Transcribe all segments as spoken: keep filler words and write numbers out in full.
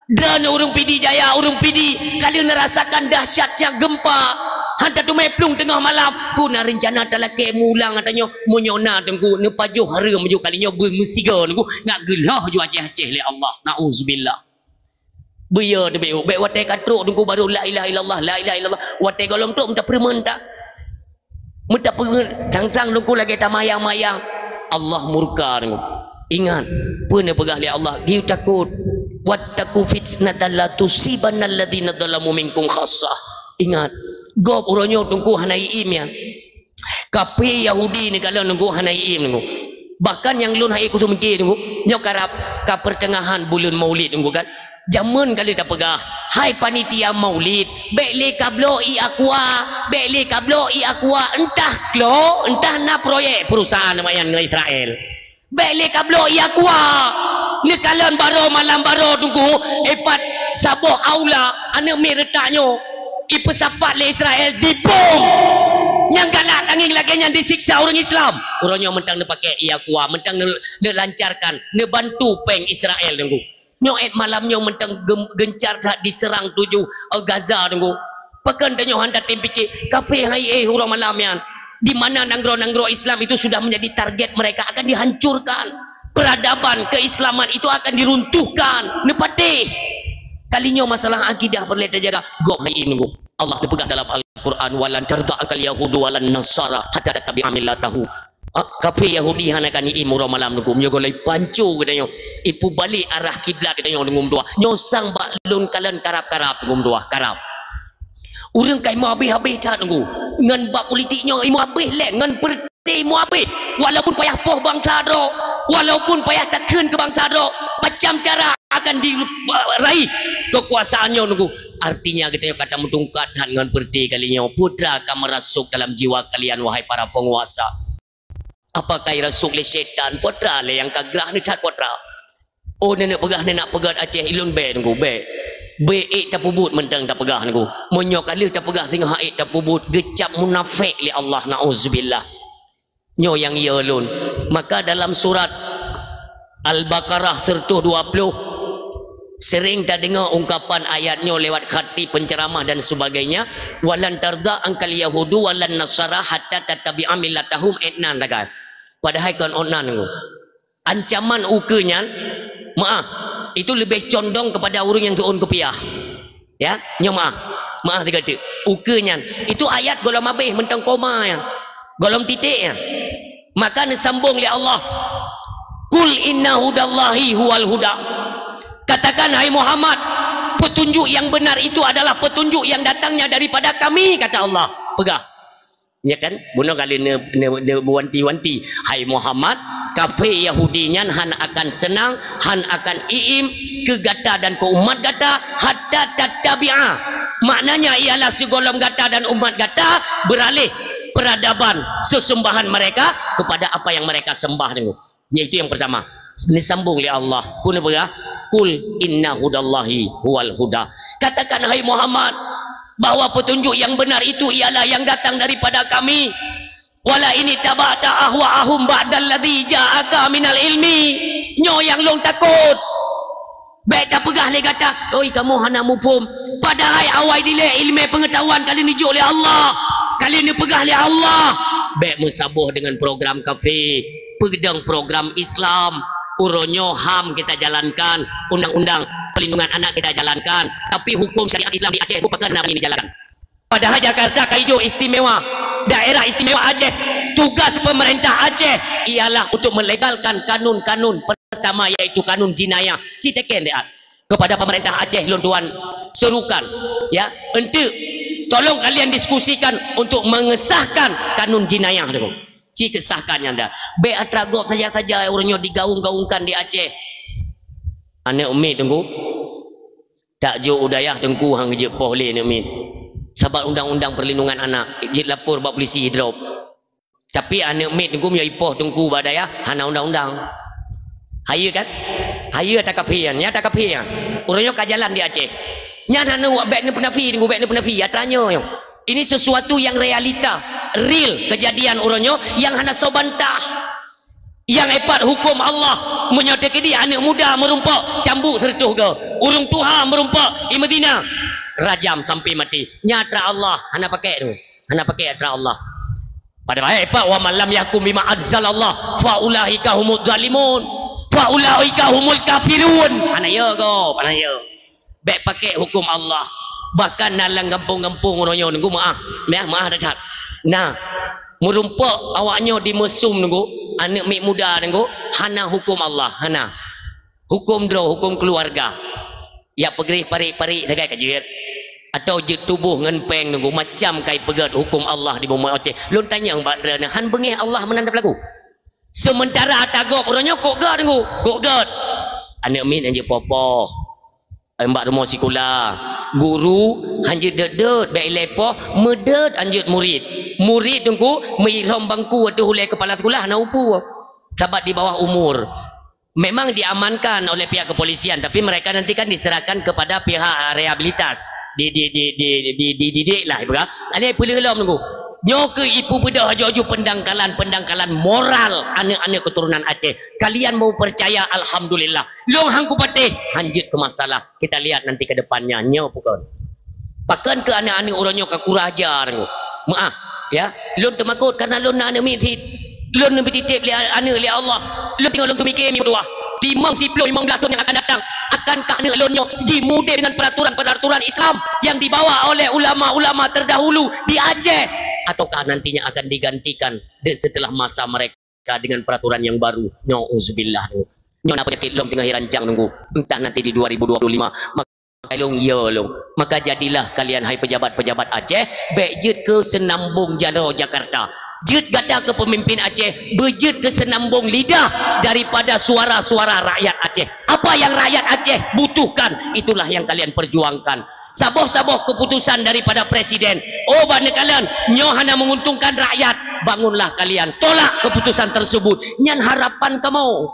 Droeneuh ureuëng Pidie Jaya, ureuëng Pidie, ka lheueh neurasakan dahsyatnya gempa. Han tateumé plueng teungoh malam, peue na reuncana talakée meuulang ata nyoe? Meunyoe na, Teungku, neupajoh hareuem ju kali nyoe beumeusigoe, Teungku, ngat geulhoh ju Aceh-Aceh lé Allah. Nauzubillah. Beuyo teubiet, bék watée ka trok, Teungku, baru la ilaha illallah, la ilaha illallah. Watée gohlom trok, meutapeureumeun ta. Meutapeureumeun, sang-sang, Teungku, lagée tamayang-mayang. Allah murka, Teungku. Ingat, peue neupeugah lé Allah, "Geutakot. Wattaqu fitnatan la tusibanna alladzina zalamu minkum khassah." Ingat, gob uroe nyoe, Teungku, hana iém nyan. Kafé Yahudi neukalon, Teungku, hana iém, Teungku. Bahkan nyang lôn hai kuseumeungké, Teungku, nyoe karab ka peuteungahan buleuen Maulid, Teungku, kan. Jameun ka lheueh tapeugah, "Hai panitia Maulid, bék lé kabloe ié aqua, bék lé kabloe ié aqua, entah klo, entah na proyek perusahaan nyan ngon Israel. Bék lé kabloe ié aqua." Neukalon baroe malam baroe, Teungku, ipat saboh aula aneuëk miet reutak nyoe, ipeusapat lé Israel dibom. Nyang galak tangieng lagée nyan disiksa ureuëng Islam. Uroe nyoe mantong neupaké ié aqua, mantong neu-, neulancarkan, neubantu péng Israel, Teungku. Nyoe ék malam nyoe mantong gem-, gencar that diseurang tujoh, eh, Gaza, Teungku. Pakon tanyoe han tatem pike, kafé hai éh uroe malam nyan. Di mana nanggroe-nanggroe Islam itu sudah menjadi target mereka, akan dihancurkan. Peradaban keislaman itu akan diruntuhkan. Neupatéh. Kali nyoe masalah akidah peureulée tajaga. Gob hai iém, Teungku. Allah neupeugah dalam Al-Quran, "Walan tarda ankal yahudu walan nasara hatta tattabi'a millatahum." Ah, kafé Yahudi hana ka iém uroe malam, Teungku. Meunyoe gohlom ipanco geutanyoe, ipeubalek arah kiblat geutanyoe, Teungku meutuah. Nyoe sang bak lôn kalon karab-karab, Teungku meutuah, karab. Ureuëng ka imeubéh-abéh that, Teungku. Ngon bab politik nyoe imeubéh lé, ngon peureute imeubéh. Walaupun payah poh bansa droe, walaupun payah takheun keu bansa droe, macam cara akan di, raih keukuasaan nyoe, Teungku. Artinya geutanyoe ka tameutungkat that ngon peureute kali nyoe. Peue teuma ka meurasuk dalam jiwa kalian, wahai para penguasa. Apakah irasuk lé syaitan? Peue teuma lé nyang ka grah neuh that peue teuma. Oh, neuneuk peugah, neuneuk peugah Aceh, ilôn bék, Teungku, bék. Bék ék tapeubuet mantong tapeugah, Teungku. Meunyoe ka lheueh tapeugah singoh ék tapeubuet, geucap munafék lé Allah, nauzubillah. Nyoe nyang yo lôn. Maka dalam surat Al-Baqarah seratus dua puluh, sering tadeungoe ungkapan ayat nyoe lewat khatib, penceramah dan sebagainya, "Walan tarda ankal yahudu walan nasara hatta tattabi'a millatahum," ék nan tagai. Padahai kon ôn nan, Teungku. Ancaman ukeue nyan, meu'ah, itu leubeh condong kepada ureuëng nyang geuôn kupiah. Ya, nyoe meu'ah. Meu'ah sigoe teuk. Ukeue nyan, itu ayat gohlom abéh mantong koma nyan. Gohlom titék nyan. Maka neusambong lé Allah, "Qul inna hudallahi huwal huda." Katakan, hai Muhammad, "Petunjuk yang benar itu adalah petunjuk yang datangnya daripada Kami," kata Allah. Peugah. Ya kan? Bunoe kali ne, ne, ne wanti-wanti, "Hai Muhammad, kafé Yahudi nyan han akan seunang, han akan iém keu gata dan keu umat gata, hatta tattabi'a." Maknanya ialah sigohlom gata dan umat gata beuralih peradaban sesembahan mereka kepada apa yang mereka sembah dulu. Yaitu yang pertama. Disambung lé Allah. Peue neupeugah? "Qul inna hudallahi huwal huda." Katakan, hai Muhammad, bahwa petunjuk yang benar itu ialah yang datang daripada Kami. "Wala in ittaba'ta ahwa'ahum ba'dalladzi ja'aka minal ilmi." Nyoe nyang lôn takot. Bék tapeugah lé gata, "Oi, kamoe hana muphom." Padahai awai dilée ileumé peungeutahuan ka lheueh neujok lé Allah, ka lheueh neupeugah lé Allah. Bék meusaboh deungon program kafé, peudong program Islam. Uroe nyoe HAM kita jalankan, undang-undang perlindungan anak kita jalankan, tapi hukum syariat Islam di Aceh bukan hana dijalankan. Padahai Jakarta ka ijok istimewa, daerah istimewa Aceh. Tugas pemerintah Aceh ialah untuk melegalkan kanun-kanun pertama, yaitu kanun jinayah. Ci teken deh, kepada pemerintah Aceh lôn tuan serukan, ya, enteuk tolong kalian diskusikan untuk mengesahkan kanun jinayah tu. Ci kesahkan nyan dah. Bék atra gob saja-saja ureuëng nyoe digaung-gaungkan di Aceh. Aneuk miet, Teungku. Tak jok u dayah Teungku hang jeuet poh lé aneuk miet. Sabab undang-undang perlindungan anak, jeuet lapor bak polisi drop. Tapi aneuk miet Teungku meunyoe ipoh Teungku bak dayah hana undang-undang. Hayeue kan? Hayeue ata kafé nyan, nyan ata kafé nyan. Ureuëng nyoe ka jalan di Aceh. Nyan hana bék neupeunafi Teungku, bék neupeunafi, atra nyoe nyoe. Ini sesuatu yang realita, real kejadian ureuëng nyoe nyang hana soe bantah. Nyang ipat huköm Allah, meunyoe teukeudi aneuk muda meurumpok, cambuk sireutôh goe. Ureuëng tuha meurumpok i Madinah, rajam sampai mati. Nyan atra Allah, hana pakai tu. Hana pakai atra Allah. Padahai, "Wa man lam yahkum bima anzalallah fa ulaika humuz zalimun, fa ulaika humul kafirun." Hana ya go, hana ya. Bèk pakai hukum Allah. Bahkan na lam gampông-gampông uroe nyoe, nunggu meu'ah, meu'ah, meu'ah that-that. Nah, meurumpok awak nyoe di meusum, nunggu, aneuk miet muda, nunggu, hana hukum Allah, hana. Hukum droe, hukum keluarga. Ya peugreh parit-parit sagai ka jeuet. Atau jeuet tuboh ngon péng, nunggu, macam kai peugét hukum Allah di bumoe Aceh. Lôn tanyong bak droeneuh, han beungéh Allah meunan tapeulaku? Sementara ata gob uroe nyoe kok gét, nunggu, kok gét. Aneuk miet han jeuet poh-poh. Bak rumoh sikula. Guru han jeuet deuet-deuet, bèk ilèe poh, meudeuet han jeuet murit. Murit, nunggu, meuirhom bangku ateueh ulèe kepala sikula hana upu. Sabab di bawah umur. Memang diamankan oleh pihak kepolisian, tapi mereka nanti kan diserahkan kepada pihak rehabilitas. Di, di, di, di, di, dididik lah, ibarat. Ada peuleueh lom, nunggu. Nyoe keuh ipeubeudoh aju-aju pendangkalan-pendangkalan moral aneuk-aneuk keturunan Aceh. Kalian mau percaya, alhamdulillah. Lôn han kupatéh, han jeuet keu masalah. Kita lihat nanti ke depannya. Nyoe pakon. Pakon keu aneuk-aneuk uroe nyoe ka kurang ajar, nunggu. Meu'ah, ya. Lôn teumakot karena lôn na aneuk miet cit. Lôn neubri titép lé aneuk lé Allah. Lôn teungoh lôn teumikir meutuah. Limong, siploh, limong blaih thon nyang akan datang, akankah aneuk lôn nyoe jimudé dengan peraturan-peraturan Islam yang dibawa oleh ulama-ulama terdahulu di Aceh? Ataukah nantinya akan digantikan de-, setelah masa mereka dengan peraturan yang baru? Nauzubillah. Nyoe na peunyakét lom teungoh irancang, nunggu. Entah nanti di dua ribu dua puluh lima. Maka lôn, ya lôn. Maka jadilah kalian, hai pejabat-pejabat Aceh, bèk jeuet keu seunambong jaroe Jakarta. Jeuet gata keu pemimpin Aceh, beujeuet keu seunambong lidah daripada suara-suara rakyat Aceh. Apa yang rakyat Aceh butuhkan, itulah yang kalian perjuangkan. Saboh-saboh keputusan daripada presiden, oh, bak neukalon, nyoe hana menguntungkan rakyat, bangunlah kalian, tolak keputusan tersebut. Nyan harapan kamoe.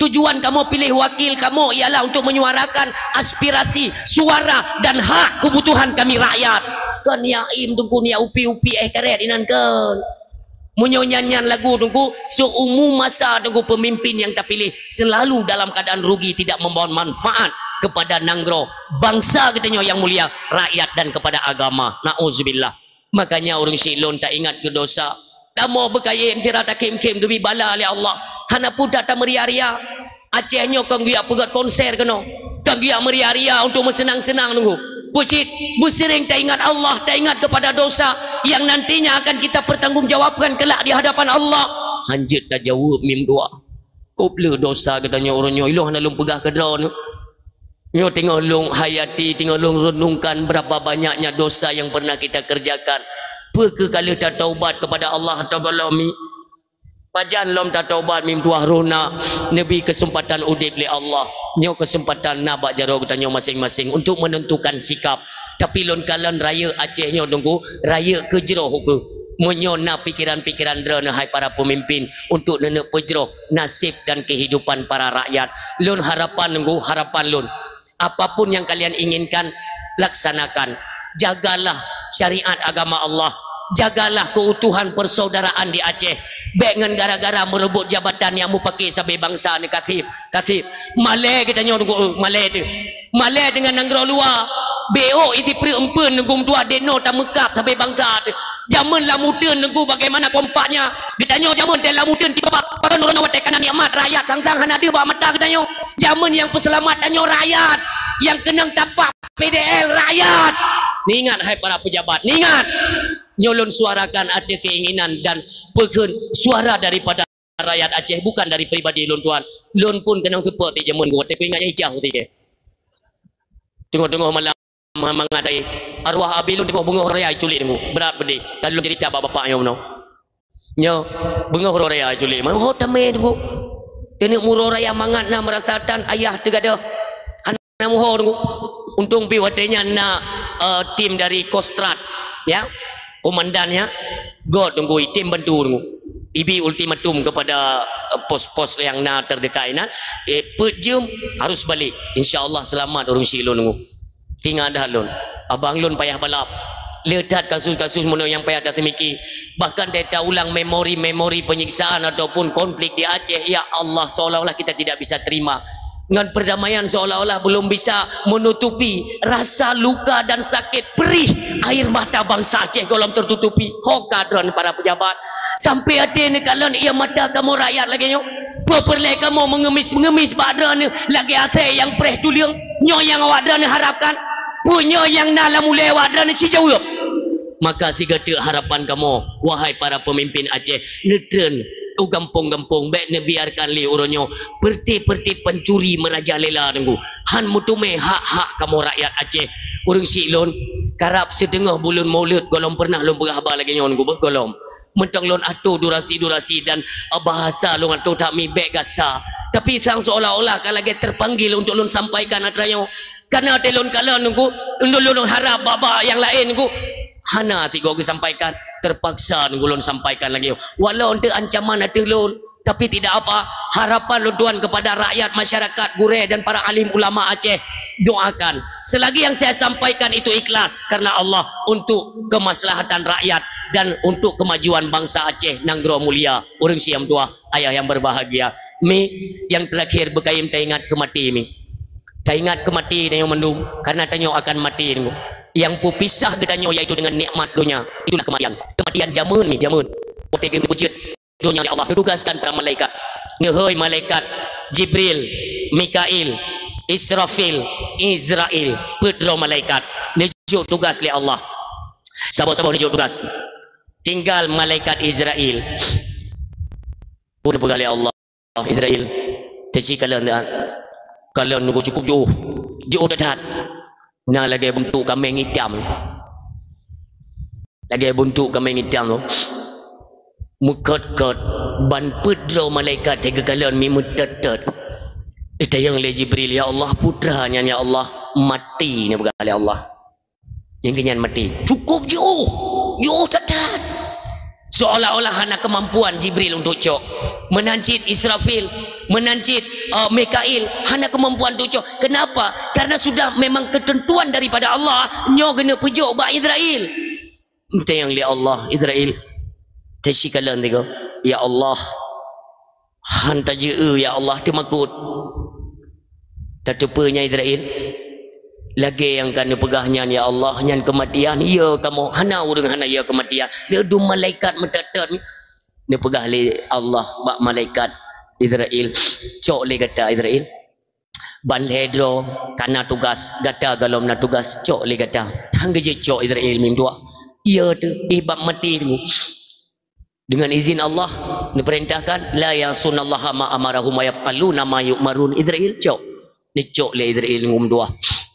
Tujuan kamoe piléh wakil kamoe ialah untuk menyuarakan aspirasi, suara, dan hak kebutuhan kami rakyat. Kon nyaim, Teungku, nyak upi-upi éh karet inan kon. Meunyoe nyan-nyan lagu, Teungku, seumu masa, Teungku, pemimpin yang tapiléh selalu dalam keadaan rugi, tidak membawa manfaat kepada nanggroe, bangsa geutanyoe yang mulia, rakyat, dan kepada agama. Nauzubillah. Makanya ureuëng syiek lôn taingat keu dosa. Tamoe beukayém sira takhém-khém geubri bala lé Allah. Hana peue that tameuria-ria. Aceh nyoe kon geujak peugét konser keunoe. Kon geujak meuria-ria untuk meuseunang-seunang, Teungku. Peue cit, beuseuring taingat Allah, taingat kepada dosa yang nantinya akan kita pertanggungjawabkan kelak di hadapan Allah. Han jeuet tajaweueb mim dua. Kop le dosa geutanyoe uroe nyoe, ilong hana lôn peugah keu droeneuh. Nyoe teungoh lôn hayati, teungoh lôn renungkan berapa banyaknya dosa yang pernah kita kerjakan. Peu kheueh ka lheueh tataubat kepada Allah atau belom? Pajan lom tataubat mim tuah roh na, neubri kesempatan udeb lé Allah. Nyoe kesempatan na bak jaroe geutanyoe masing-masing untuk menentukan sikap. Tapi lôn kalon rayeuk Aceh nyoe, Teungku, rayeuk keu jroh ukeue. Meunyoe na pikiran-pikiran droeneuh hai para pemimpin untuk neuneuk peujroh naseb dan kehidupan para rakyat, lôn harapan, Teungku, harapan lôn, apapun yang kalian inginkan, laksanakan. Jagalah syariat agama Allah. Jagalah keutuhan persaudaraan di Aceh. Bék ngon gara-gara meureubot jabatan nyang mupake sabe bansa ni, kaseb, kaseb. Malée geutanyoe, Teungku, malée teuh. Malée deungon nanggroe luwa. Bék ôk itipreuk empeuen, Teungku, meutuah denoe tameukab sabe bansa teuh. Jameun lam uteuen, Teungku, bagaimana kompaknya? Geutanyoe jameun teuh lam uteuen tiba-tiba. Pakon uroe nyoe watée kana nikmat rakyat sang-sang hana deuh bak mata geutanyoe. Jameun nyang peuseulamat tanyoe rakyat. Nyang keunong tapak P D L rakyat. Ingat, hai para pejabat, ingat. Nyoe lôn suarakan ada keinginan dan peukheun suara daripada rakyat Aceh, bukan dari pribadi lôn tuan. Lôn pun keunong seupôt di jameun geuh, tapi ingat nyang ijah uti ke. Teungoh-teungoh malam mangat ai, arwah abi lôn teungoh beungoh raya culik, Teungku. Brat pedih. Lalu lôn cerita bak bapak nyoe meunoe. Nyoe, beungoh uroe raya culik. Meuho tamé, Teungku. Keuneuk uroe raya mangat na meurasa tan ayah teugadôh. Hana meuho, Teungku. Untông pih watée nyan na, eh, tim dari Kostrad, ya. Komandannya, göt, Teungku, item bantu, Teungku. Ibi ultimatum kepada, eh, pos-pos yang na terdekat inan, eh, peuet jeuem harus balik. Insya Allah selamat ureuëng syiek lôn, Teungku. Ingat that lôn, abang lôn payah balap. Le that kasus-kasus meunoe nyang payah taseumiki. Bahkan teuta ulang memori-memori penyiksaan ataupun konflik di Aceh, ya Allah, seolah-olah kita tidak bisa terima. Ngon perdamaian seolah-olah belum bisa menutupi rasa luka dan sakit perih air mata bangsa Aceh gohlom tertutupi. Ho ka droeneuh para pejabat. Sampai até neukalon ie mata kamoe rakyat lagée nyoe. Peue peureulée kamoe meungemis-meungemis bak droeneuh lagée asée nyang preh tuleueng. Nyoe nyang awak droeneuh harapkan. Peue nyoe nyang na lam ulée awak droeneuh sijaweueb. Maka sigoe teuk harapan kamoe, wahai para pemimpin Aceh, neutreun u gampông-gampông, bék neubiarkan lé uroe nyoe peureuté-peureuté pancuri meurajalela Teungku, han meuteumé hak-hak kamoe rakyat Aceh. Ureuëng syiek lôn, karab siteungoh buleuen Maulud gohlom pernah lôn peugah haba lagée nyoe Teungku, beuh gohlom. Mantong lôn atoe durasi-durasi dan, eh, bahasa lôn atoe that mi bék gasa. Tapi sang seolah-olah ka lagée terpanggil untuk lôn sampaikan atra nyoe. Karena até lôn kalon Teungku, lôn, lôn, lôn harab bak-bak nyang laén Teungku. Hana tigo geusampaikan, terpaksa Teungku lôn sampaikan lagée nyoe. Walau eunteuk ancaman ateueh lôn, tapi tidak apa. Harapan lôn tuan kepada rakyat, masyarakat, gurée dan para alim ulama Aceh, doakan. Selagi yang saya sampaikan itu ikhlas karena Allah untuk kemaslahatan rakyat dan untuk kemajuan bangsa Aceh, nanggroe mulia, ureuëng syiek tuah, ayah yang berbahagia. Mi, yang terakhir beukayém taingat keu maté mi. Taingat keu maté tanyoe mandum, karena tanyoe akan maté Teungku. Yang peupisah geutanyoe yaitu dengan nikmat donya, itulah kematian. Kematian jameun mi, jameun. Watée geupeujeuet donya lé Allah, neutugaskan para malaikat. Neuhôi malaikat Jibril, Mikail, Israfil, Izrail, peuet droe malaikat neujok tugas lé Allah. Saboh-saboh neujok tugas. Tinggal malaikat Izrail. Peue neupeugah lé Allah? Izrail, teuci kalon dak. Kalon Teungku cukup jiôh. Jiôh that-that. Na lagée beuntuk kaméng itam. Lagée beuntuk kaméng itam tu. Meukot-kot, ban peuet droe malaikat teuka kalon mi meutot-tot. Itanyong lé Jibril, "Ya Allah, peue atra nyan ya Allah?" "Maté," neupeugah lé Allah. Nyang keunyan maté. Cukup jiôh. Jiôh that-that. Seolah-olah hana kemampuan Jibril untuk cok. Meunan cit Israfil, meunan cit, eh, Mikail, hana kemampuan untuk cok. Kenapa? Karena sudah memang ketentuan daripada Allah, nyoe keuneuk peujok bak Izrail. Tanyong lé Allah, Izrail, teuci kalon tigo. Ya Allah, han tajeu, ya Allah, teumakot. Tateupeue nyan Izrail? Lagée nyang ka neupeugah nyan, ya Allah, nyan keumatian, ya kamoe, hana ureuëng hana ya keumatian. Neudum malaikat meutot-tot. Neupeugah lé Allah bak malaikat Izrail, "Cok lé gata Izrail. Ban lhée droe ka na tugas, gata gohlom na tugas, cok lé gata." Han geujeuet cok Izrail mim dua. Iya teuh, eh, bak maté Teungku. Dengan izin Allah, neupeurintahkan, "La ya'sunallaha ma amarahum wa yaf'aluna ma yu'marun." Izrail cok. Neucok lé Izrail ngum dua.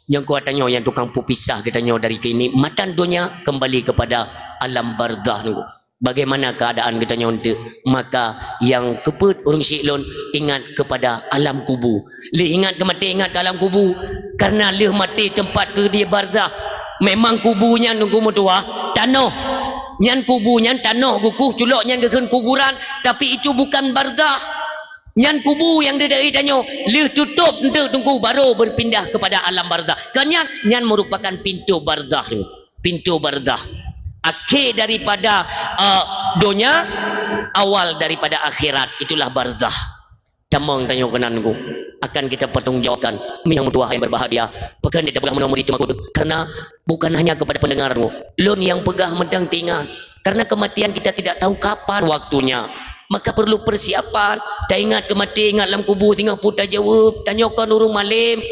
Nyang kuat tanyoe nyang tukang peupisah geutanyoe dari keunikmatan donya kembali kepada alam barzah Teungku. Bagaimana keadaan geutanyoe eunteuk? Maka nyang keupeuet ureuëng syiek lôn ingat kepada alam kubu. Lé ingat keu maté, ingat keu alam kubu. Karena lheueh maté teumpat keu di barzah. Memang kubu nyan Teungku meutuah, tanoh. Nyan kubu nyan tanoh geukueh culok nyan geukheun kuburan, tapi itu bukan barzah. Nyan kubu nyang di daerah tanyoe, lheueh tutôp eunteuk Teungku baru berpindah kepada alam barzah. Kan nyan, nyan merupakan pintu barzah tu. Pintu barzah. Akhé daripada, eh, donya, awal daripada akhirat. Itulah barzah. Tamong tanyoe keunan Teungku. Akan kita pertanggungjawabkan. Mi nyang meutuah yang berbahagia. Pakon dia peugah meunoe murit teumakot. Karena bukan hanya kepada pendengar Teungku. Lôn nyang peugah mantong teuingat. Karena kematian kita tidak tahu kapan waktunya. Maka perlu persiapan. Taingat keu maté, ingat lam kubu, singoh peue tajaweueb. Tanyoe kon ureuëng malém.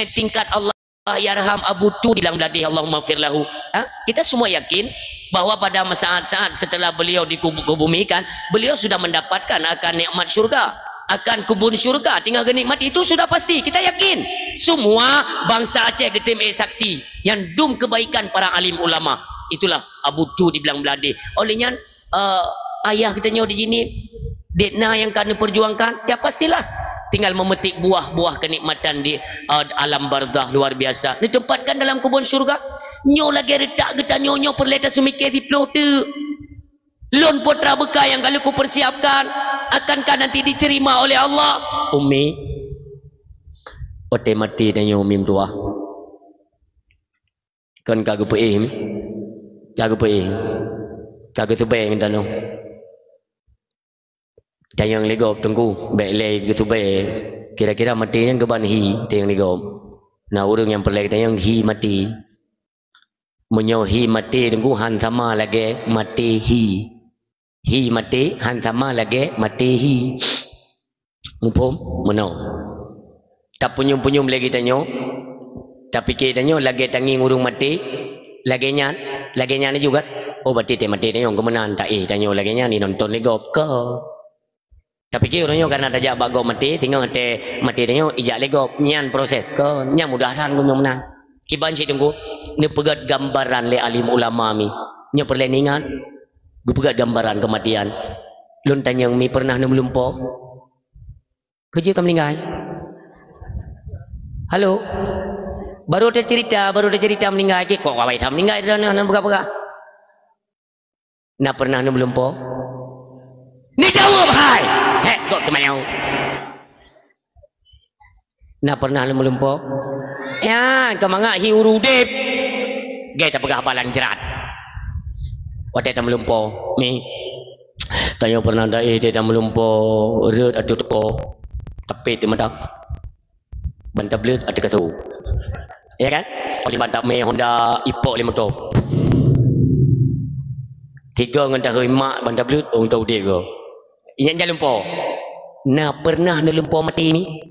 Eh, tingkat Allah. Yarham Abu Tu di Blang Bladeh, Allahumma fir lahu. Ha? Kita semua yakin bahwa pada saat-saat setelah beliau dikubumikan, beliau sudah mendapatkan akan nikmat syurga, akan kebun syurga, tinggal genikmati, itu sudah pasti, kita yakin. Semua bangsa Aceh geutem ék saksi nyang dum kebaikan para alim ulama. Itulah Abu Tu di Blang Bladeh. Oleh nyan, eh, ayah geutanyoe di sini, dek na nyang ka neuperjuangkan, ya pastilah tinggal memetik buah-buah kenikmatan di, eh, alam barzah luar biasa. Neutempatkan dalam kebun syurga. Nyoe lagée reutak geutanyoe nyoe peureulée taseumiké siplôh teuk. Lôn putra beuka nyang ka lheueh kupersiapkan, akankah nanti diterima oleh Allah? Umi, watée maté tanyoe Umi meutuah. Kon ka geupeuéh, ka geupeuéh, ka geuseubée ngon tanoh. Tanyong lé gob Teungku, bék lé geuseubée, Kira-kira maté nyan keuban hi, teuh nyang digom. Na ureuëng nyang peureulée geutanyoe hi maté. Meunyoe hi maté teungku han sama lagée maté hi. Hi maté han sama lagée maté hi. Muphom? Meunoe. Tapunyuem-punyuem lé geutanyoe, tapike tanyoe lagée tangieng ureuëng maté, lagée nyan, lagée nyan juga. Oh, berarti teuh maté tanyoe keumeunan, taéh tanyoe lagée nyan, inonton lé gob. Kon. Tapike ureuëng nyoe karena tajak bak gob maté, singoh teuh maté tanyoe ijak lé gob. Nyan proses. Kon, nyan mudah that geumeunang. Kiban cit teungku, neupeugét gambaran lé alim ulama mi. Nyoe peureulée ingat, geupeugét gambaran keumatian. Lôn tanyong mi pernah neumeulumpo? Keujeuet ka meuninggai? Halo? Baru teucerita, baru teucerita meuninggai, kok awai that meuninggai dah, nah, nah, peugah-peugah. Na pernah neumeulumpo? Neujaweueb hai! Hek, gob teumanyong. Na pernah neumeulumpo? Ya, keu mangat hi ureuëng udeb. Gai tapeugah balang jrat. Watée tameulumpo, mi. Tanyoe pernah taéh tameulumpo, rhot ateueh toko. Tapet di mata. Ban tableuet ateueh kasô. Ya kan? Oli ban tamé Honda ipok lé moto. Tiga ngon tahôi mak ban tableuet, oh, tau udeb go. Nyang jalumpo. Na pernah neulumpo maté ni?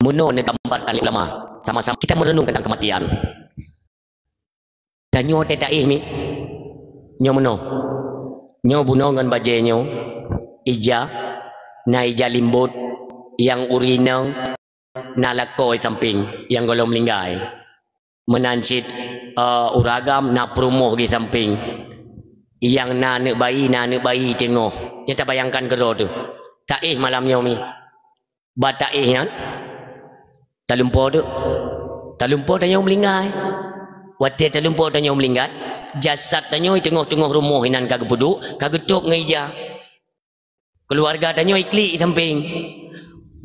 Meunoe neugambarkan lé ulama. Sama-sama kita merenung tentang kematian. Tanyoe teuh taéh mi. Nyoe meunoe. Nyoe bunoe ngon bajée nyoe. Ija, na ija limbot, nyang uri inong, na lakoe sampéng, nyang gohlom meuninggai. Meunan cit, eh, ureuëng agam na peurumoh di sampéng. Nyang na aneuk bayi, na aneuk bayi teungoh. Nyan tabayangkan keudroe teuh. Taéh malam nyoe mi. Bak taéh nyan, talumpo teuk. Talumpo tanyoe meuninggai. Watée talumpo tanyoe meuninggai, jasad tanyoe teungoh-teungoh rumoh inan ka geupeuduek, ka geutôb ngon ija. Keuluwarga tanyoe iklik sampéng.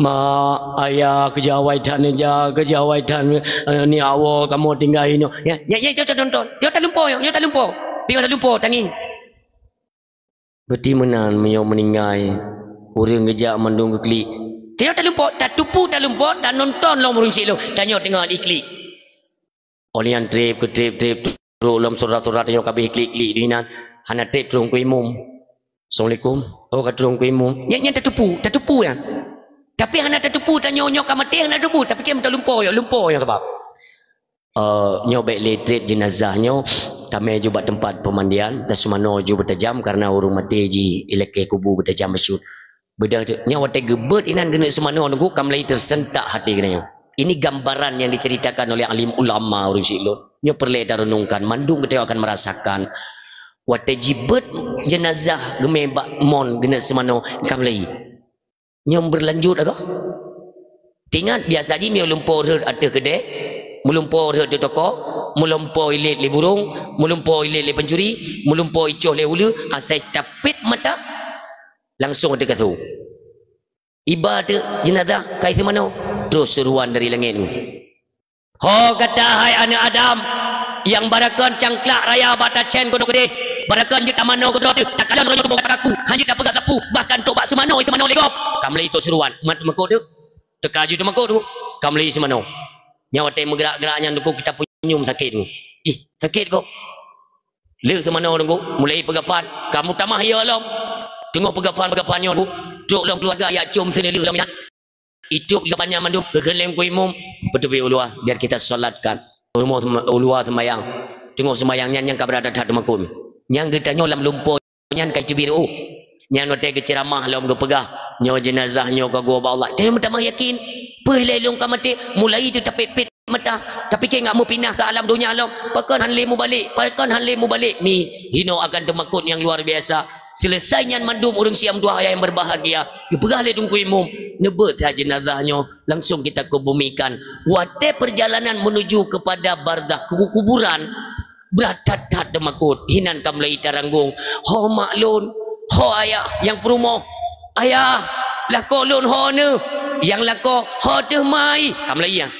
Mak, ayah, keujawai that neujak, keujawai that, eh, ni awai kamoe tinggai inoe. Ya, ya, ya, cok, cok, nonton. Cok talumpo, ya, cok talumpo. Piôh talumpo, tangieng. Berarti meunan meunyoe meuninggai, ureuëng geujak mandum geuklik. Tanyoe talumpo, tatupu talumpo, tanonton lom ureuëng syiek lom. Tanyoe teungoh iklik. Óh lheueh nyan treb keu treb, treb trok lom syedara-syedara tanyoe ka abéh klik-klik di inan. Hana treb trok keu imum. Assalamualaikum. Oh, ka trok keu imum. Nyan, nyan tatupu, tatupu nyan. Tapi hana tatupu, tanyoe nyoe ka maté hana tatupu, tapi kém talumpo, ya, lumpo nyoe sabab. Eh, nyoe bék lé treb jenazah nyoe, tamé ju bak teumpat peumandian, taseumanoe ju beutajam karena ureuëng maté jih ilakée kubu beutajam bacut. Beudôh teuk, nyoe watée geubeuet inan geuneuk seumanoe teungku ka mulai teusentak hati geutanyoe. Ini gambaran yang diceritakan oleh alim ulama ureuëng syiek lôn. Nyoe peureulée tarenungkan, mandum geutanyoe akan merasakan. Watée jibeuet jenazah geumé bak mon geuneuk seumanoe ka mulai. Nyoe beulanjut agoe. Tingat biasa jih meulumpo rhot ateueh keudée, meulumpo rhot di toko, meulumpo ilét lé burông, meulumpo ilét lé pancuri, meulumpo icoh lé uleue, asai tapet mata, langsong ateueh kasô. Iba teuk jenazah ka iseumanoe, troh seuruan dari langét nyoe. Ho gata hai aneuk Adam, nyang barakon cangklak raya bak tacén keunoe keudeh, barakon jeuet tamanoe keudroe teuh, takalon roh nyoe keuboh kaku, han jeuet tapeugah sapeue, bahkan trok bak seumanoe, seumanoe lé gob. Ka mulai trok seuruan, mat teumakot teuh, teuka ju teumakot teuh, ka mulai seumanoe. Nyang watée meugerak-gerak nyan teungku kita punyum sakét teungku. Ih, sakét gob. Lheueh seumanoe teungku, mulai peugafan, ka meutamah ya lom. Teungoh peugafan-peugafan nyoe teungku, trok lom keuluwarga jak com seuneulheueh lom inan. Itôb di lapan nyan mandum, geukheun lé Teungku Imum, peuteubiet u luwa, biar kita salatkan. Rumoh sema-, u luwa seumayang. Teungoh seumayang nyan nyang ka brat that-that teumakot. Nyang geutanyoe lam lumpo nyan ka teubiet reuôh. Nyan watée geuceuramah lom geupeugah, nyoe jeunazah nyoe ka geuwoe bak Allah. Tanyoe meutamah yakin, peue lé lôn ka maté, mulai teutapet-pet mata, tapike ngat meupinah keu alam donya lom, pakon han lé mubalek, pakon han lé mubalek, mi, hinoe akan teumakot nyang luar biasa. Selesai nyan mandum ureuëng siam tuha nyang berbahagia, geupeugah lé Teungku Imum, neubeuet that jenazah nyoe, langsung kita kubumikan. Watée perjalanan menuju kepada barzakh, keu kuburan, brat that-that teumakot, hinan ka mulai taranggong, ho mak lôn, ho ayah nyang peurumoh, ayah, lakoe lôn ho neuh, nyang lakoe ho teuh mai, ka mulai nyang.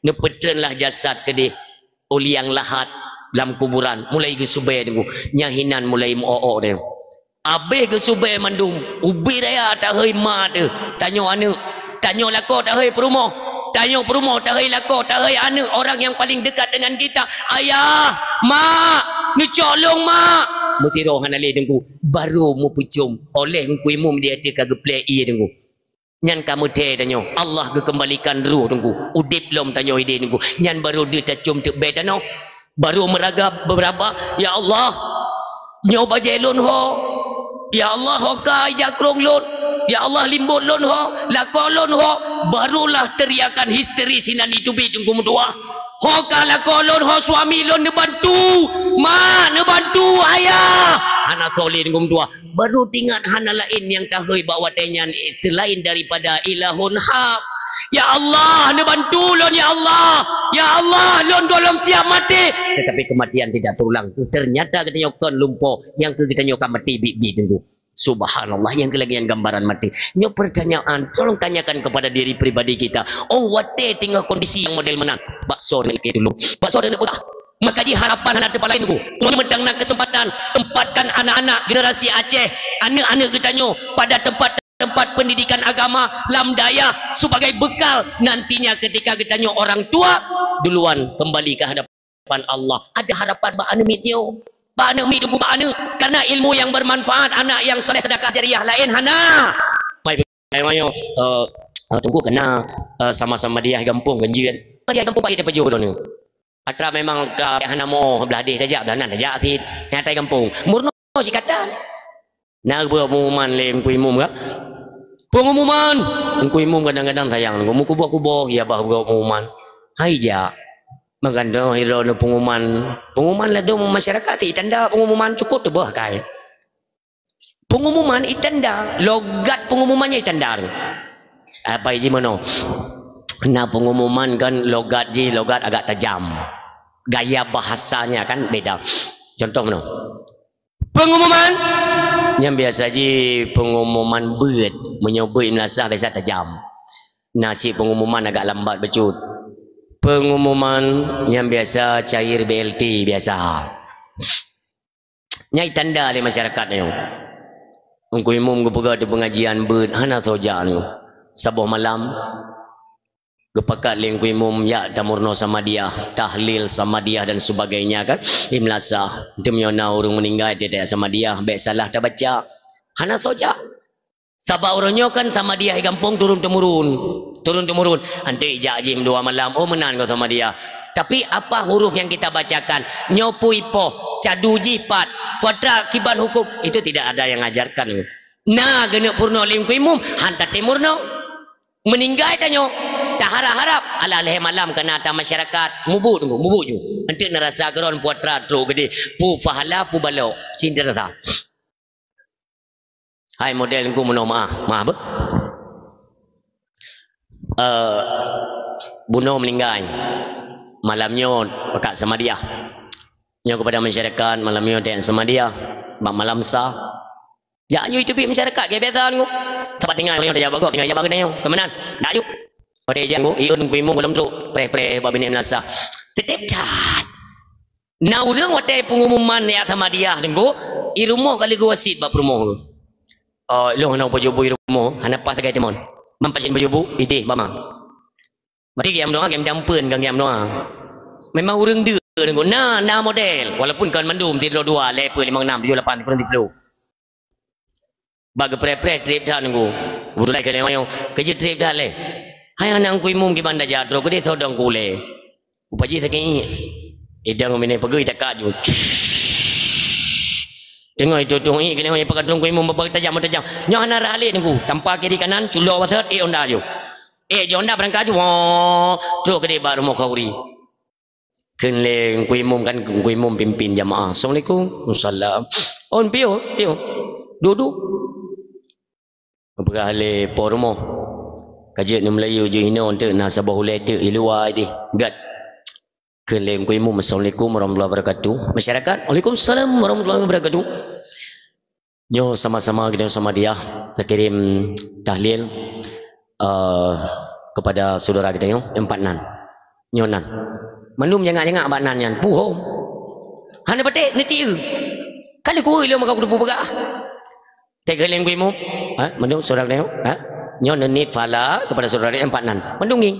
Neupeutreun lah jasad keudeh, uliang lahat lam kuburan, mulai geusubée teungku, nyang hinan mulai meu-ok-ok teungku. Abéh geusubée mandum, ubit raya tahôi ma teuh, tanyoe aneuk, Tanyoe lakoe tahôi peurumoh. Tanyoe peurumoh tahôi lakoe, tahôi aneuk, orang yang paling dekat dengan kita. "Ayah, mak, neucok lôn, mak." Meusidroe hana lé Teungku, barô meupeucom oleh Teungku Imum di ateueh ka geuplek ié Teungku. Nyan ka meuthée tanyoe, Allah geukeumbalikan roh Teungku. Udeb lom tanyoe idéh Teungku. Nyan barô deuh tacom teuk bée tanoh. Barô meuraga beuraba, "Ya Allah, nyoe bajée lôn ho. Ya Allah, ho ka ija krông lôn. Ya Allah, limbot lôn ho, lakoe lôn ho." Barolah teriakan histeris inan iteubiet Teungku meutuwah. "Ho ka lakoe lôn ho, suami lôn neubantu. Mak neubantu, ayah." Hana soe lé Teungku meutuwah. Baru teuingat hana laén nyang tahôi bak watée nyan, eh, selain daripada ilahun hak. "Ya Allah, neubantu lôn, ya Allah. Ya Allah, lôn gohlom siap maté." Tetapi kematian tidak terulang. Ternyata geutanyoe kon lumpoe, nyang keu geutanyoe ka maté biet-biet Teungku. Subhanallah, nyang keu lagée nyan gambaran maté. Nyoe pertanyaan, tolong tanyakan kepada diri pribadi kita. Oh, watée teungoh kondisi nyang model meunan, bak soe neupeugah tulông? Bak soe neupeugah? Maka jih harapan hana teupalai Teungku. Meunyoe mantong na keuseumpatan, tempatkan anak-anak generasi Aceh, aneuk-aneuk geutanyoe pada tempat-tempat pendidikan agama lam dayah sebagai bekal nantinya ketika geutanyoe orang tua duluan kembali ke hadapan Allah. Ada harapan bak aneuk miet nyoe. Bak aneuk miet Teungku, bak aneuk. Karena ilmu yang bermanfaat, anak yang soleh, sedekah jariah laén hana. Mai, mai, mai, eh, eh, Teungku kena, eh, sama-sama diah gampông ganjil. Diah gampông payah dipajoh droeneuh. Atra memang ka hana mo blah deh tajak, blah nan tajak cit. Nyang atai gampông. Murno cit kata. Na geupeugah pengumuman lé Teungku Imum ka? Pengumuman! Teungku Imum kadang-kadang sayang, meukuboh-kuboh, ya bah geupeugah pengumuman. Hai jak. Meugantoe hireuen pengumuman. Pengumuman ladôm masyarakat itanda pengumuman cukôp teubeuh kai. Pengumuman itanda, logat pengumumannya itanda. Apa jih meunoe? Na pengumuman kan logat jih, logat agak tajam. Gaya bahasanya kan beda. Contoh meunoe. Pengumuman nyang biasa jih pengumuman beuet, meunyoe beuet meunasah biasa tajam. Na cit pengumuman agak lambat bacut. Pengumuman nyang biasa cair B L T biasa. Nyai tanda lé masyarakat nyoe. Teungku Imum geupeugah di pengajian beuet hana soe jak nyoe. Saboh malam geupakat lé Teungku Imum jak tamurno samadiah, tahlil samadiah dan sebagainya kan. Di meunasah, teuma na ureuëng meuninggai tiek-tiek samadiah, bék salah tabaca. Hana soe jak. Sabab uroe nyoe kan samadiah di gampông turun-temurun. Turun-temurun. Anteuk jak jih dua malam, oh meunan ngon samadiah. Tapi apa huruf yang kita bacakan? Nyoe pui poh, cadu jih pat, kuadrat kiban hukum, itu tidak ada yang ajarkan. Na geuneuk purno lé Teungku Imum, han tatem murno. Meuninggai tanyoe, taharap-harap, alah lhée malam kana ata masyarakat, mubuet Teungku, mubuet ju. Anteuk neurasa keudroe putra trok geudeh, pu pahala, pu balok, cinta rasa. Hai model Teungku meunoe meuah, meuah beuh. Eh, bunoe meuninggai. Malam nyoe pakat samadiah. Nyoe keupada masyarakat, malam nyoe dek samadiah. Bak malam sa. Jak nyoe iteubiet masyarakat, keu biasa Teungku. Teumpat tinggai nyoe tajak bagoe, tinggai jak bagoe nyoe. Keumanan? Dak ju. Watée jak Teungku, iun Teungku Imum gohlom trok, preh-preh bak binéh meunasah. Teutab that. Na ureuëng watée pengumuman jak samadiah Teungku, i rumoh ka lheueh geuwasiet bak peurumoh. Oh, ilôn hana pajoh bu i rumoh, hana paih sagai timon. Man pajan pajoh bu, ideh bak ma. Berarti giam doa, giam jampeuen kan giam doa. Memang ureuëng deuk Teungku, na, na model. Walaupun kon mandum, sidroe dua, lhée peuet, limong, nam, tujoh, lapan, siploh, siploh. Bak geupreh-preh treb that Teungku. Beutôi keu lé nyoe, keujeuet treb that lé. Hai aneuk Teungku Imum kiban tajak, trok keudeh sodong ku lé. Upaji sakét ié. Idang minée peugui takat ju. Teungoh itutong ié keunoe pakat Teungku Imum bak tajam-tajam. Nyoe hana rhah lé Teungku. Tampa kiri kanan, culo wasot, ék honda ju. Ék ju honda beurangkat ju. Woh, trok keudeh bak rumoh khauri. Kheun lé Teungku Imum kan, Teungku Imum pimpin jamaah. "Assalamualaikum." "Waalaikumsalam." "Oh, piôh, piôh. Duek-duek." Geupeugah lé po rumoh, "Ka jeuet neumeulayeue ju hinoe teuk, na saboh ulée teuk i luwa ideh." Gét. Kheun lé Teungku Imum, "Assalamualaikum warahmatullahi wabarakatuh." Masyarakat, "Waalaikumsalam warahmatullahi wabarakatuh." Nyoe sama-sama geutanyoe samadiah takirém tahlil, eh, kepada syedara geutanyoe empat nan. Nyoe nan. Mandum jangak-jangak bak nan nyan. Puhom. Hana patéh, neuti eu. Ka lheueh kueu ilôn maka kuteupeu peugah. Teuka lé Teungku Imum. Ha? Mandum syedara geutanyoe. Ha? Nyoe neuniet pahala kepada saudara empat nan. Mandum ngieng.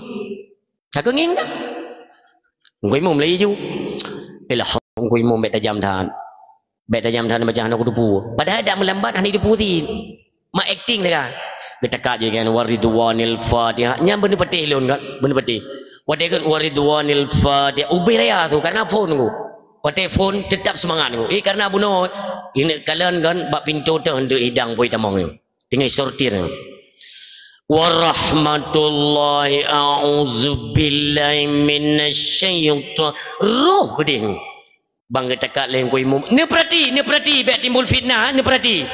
Ka keu ngieng dah. Teungku Imum laju. Ilah, Teungku Imum bèk tajam that. Bèk tajam that baca hana kuteupeu. Padahai dak meulambat hana teupeu sit. Mak akting lagèe. Geutakat jih kan, "Waridwanil Fatihah." Nyan beuneupatéh lôn kan, beuneupatéh. Watèe kan, "Waridwanil Fatihah." Ubé raya tu, karena phôn ku. Watèe phôn, teutap seumangat ku. Eh, karena bunoe, ineuk kalon kan, bak pintoe teuh hidang poi tamong nyoe. Tinggai sortir. Warahmatullahi, a'udzubillahi minasyaitan. Roh geudeh. Bang geutakat lé Teungku Imum. Neupeurati, neupeurati, bèk timbul fitnah, neupeurati.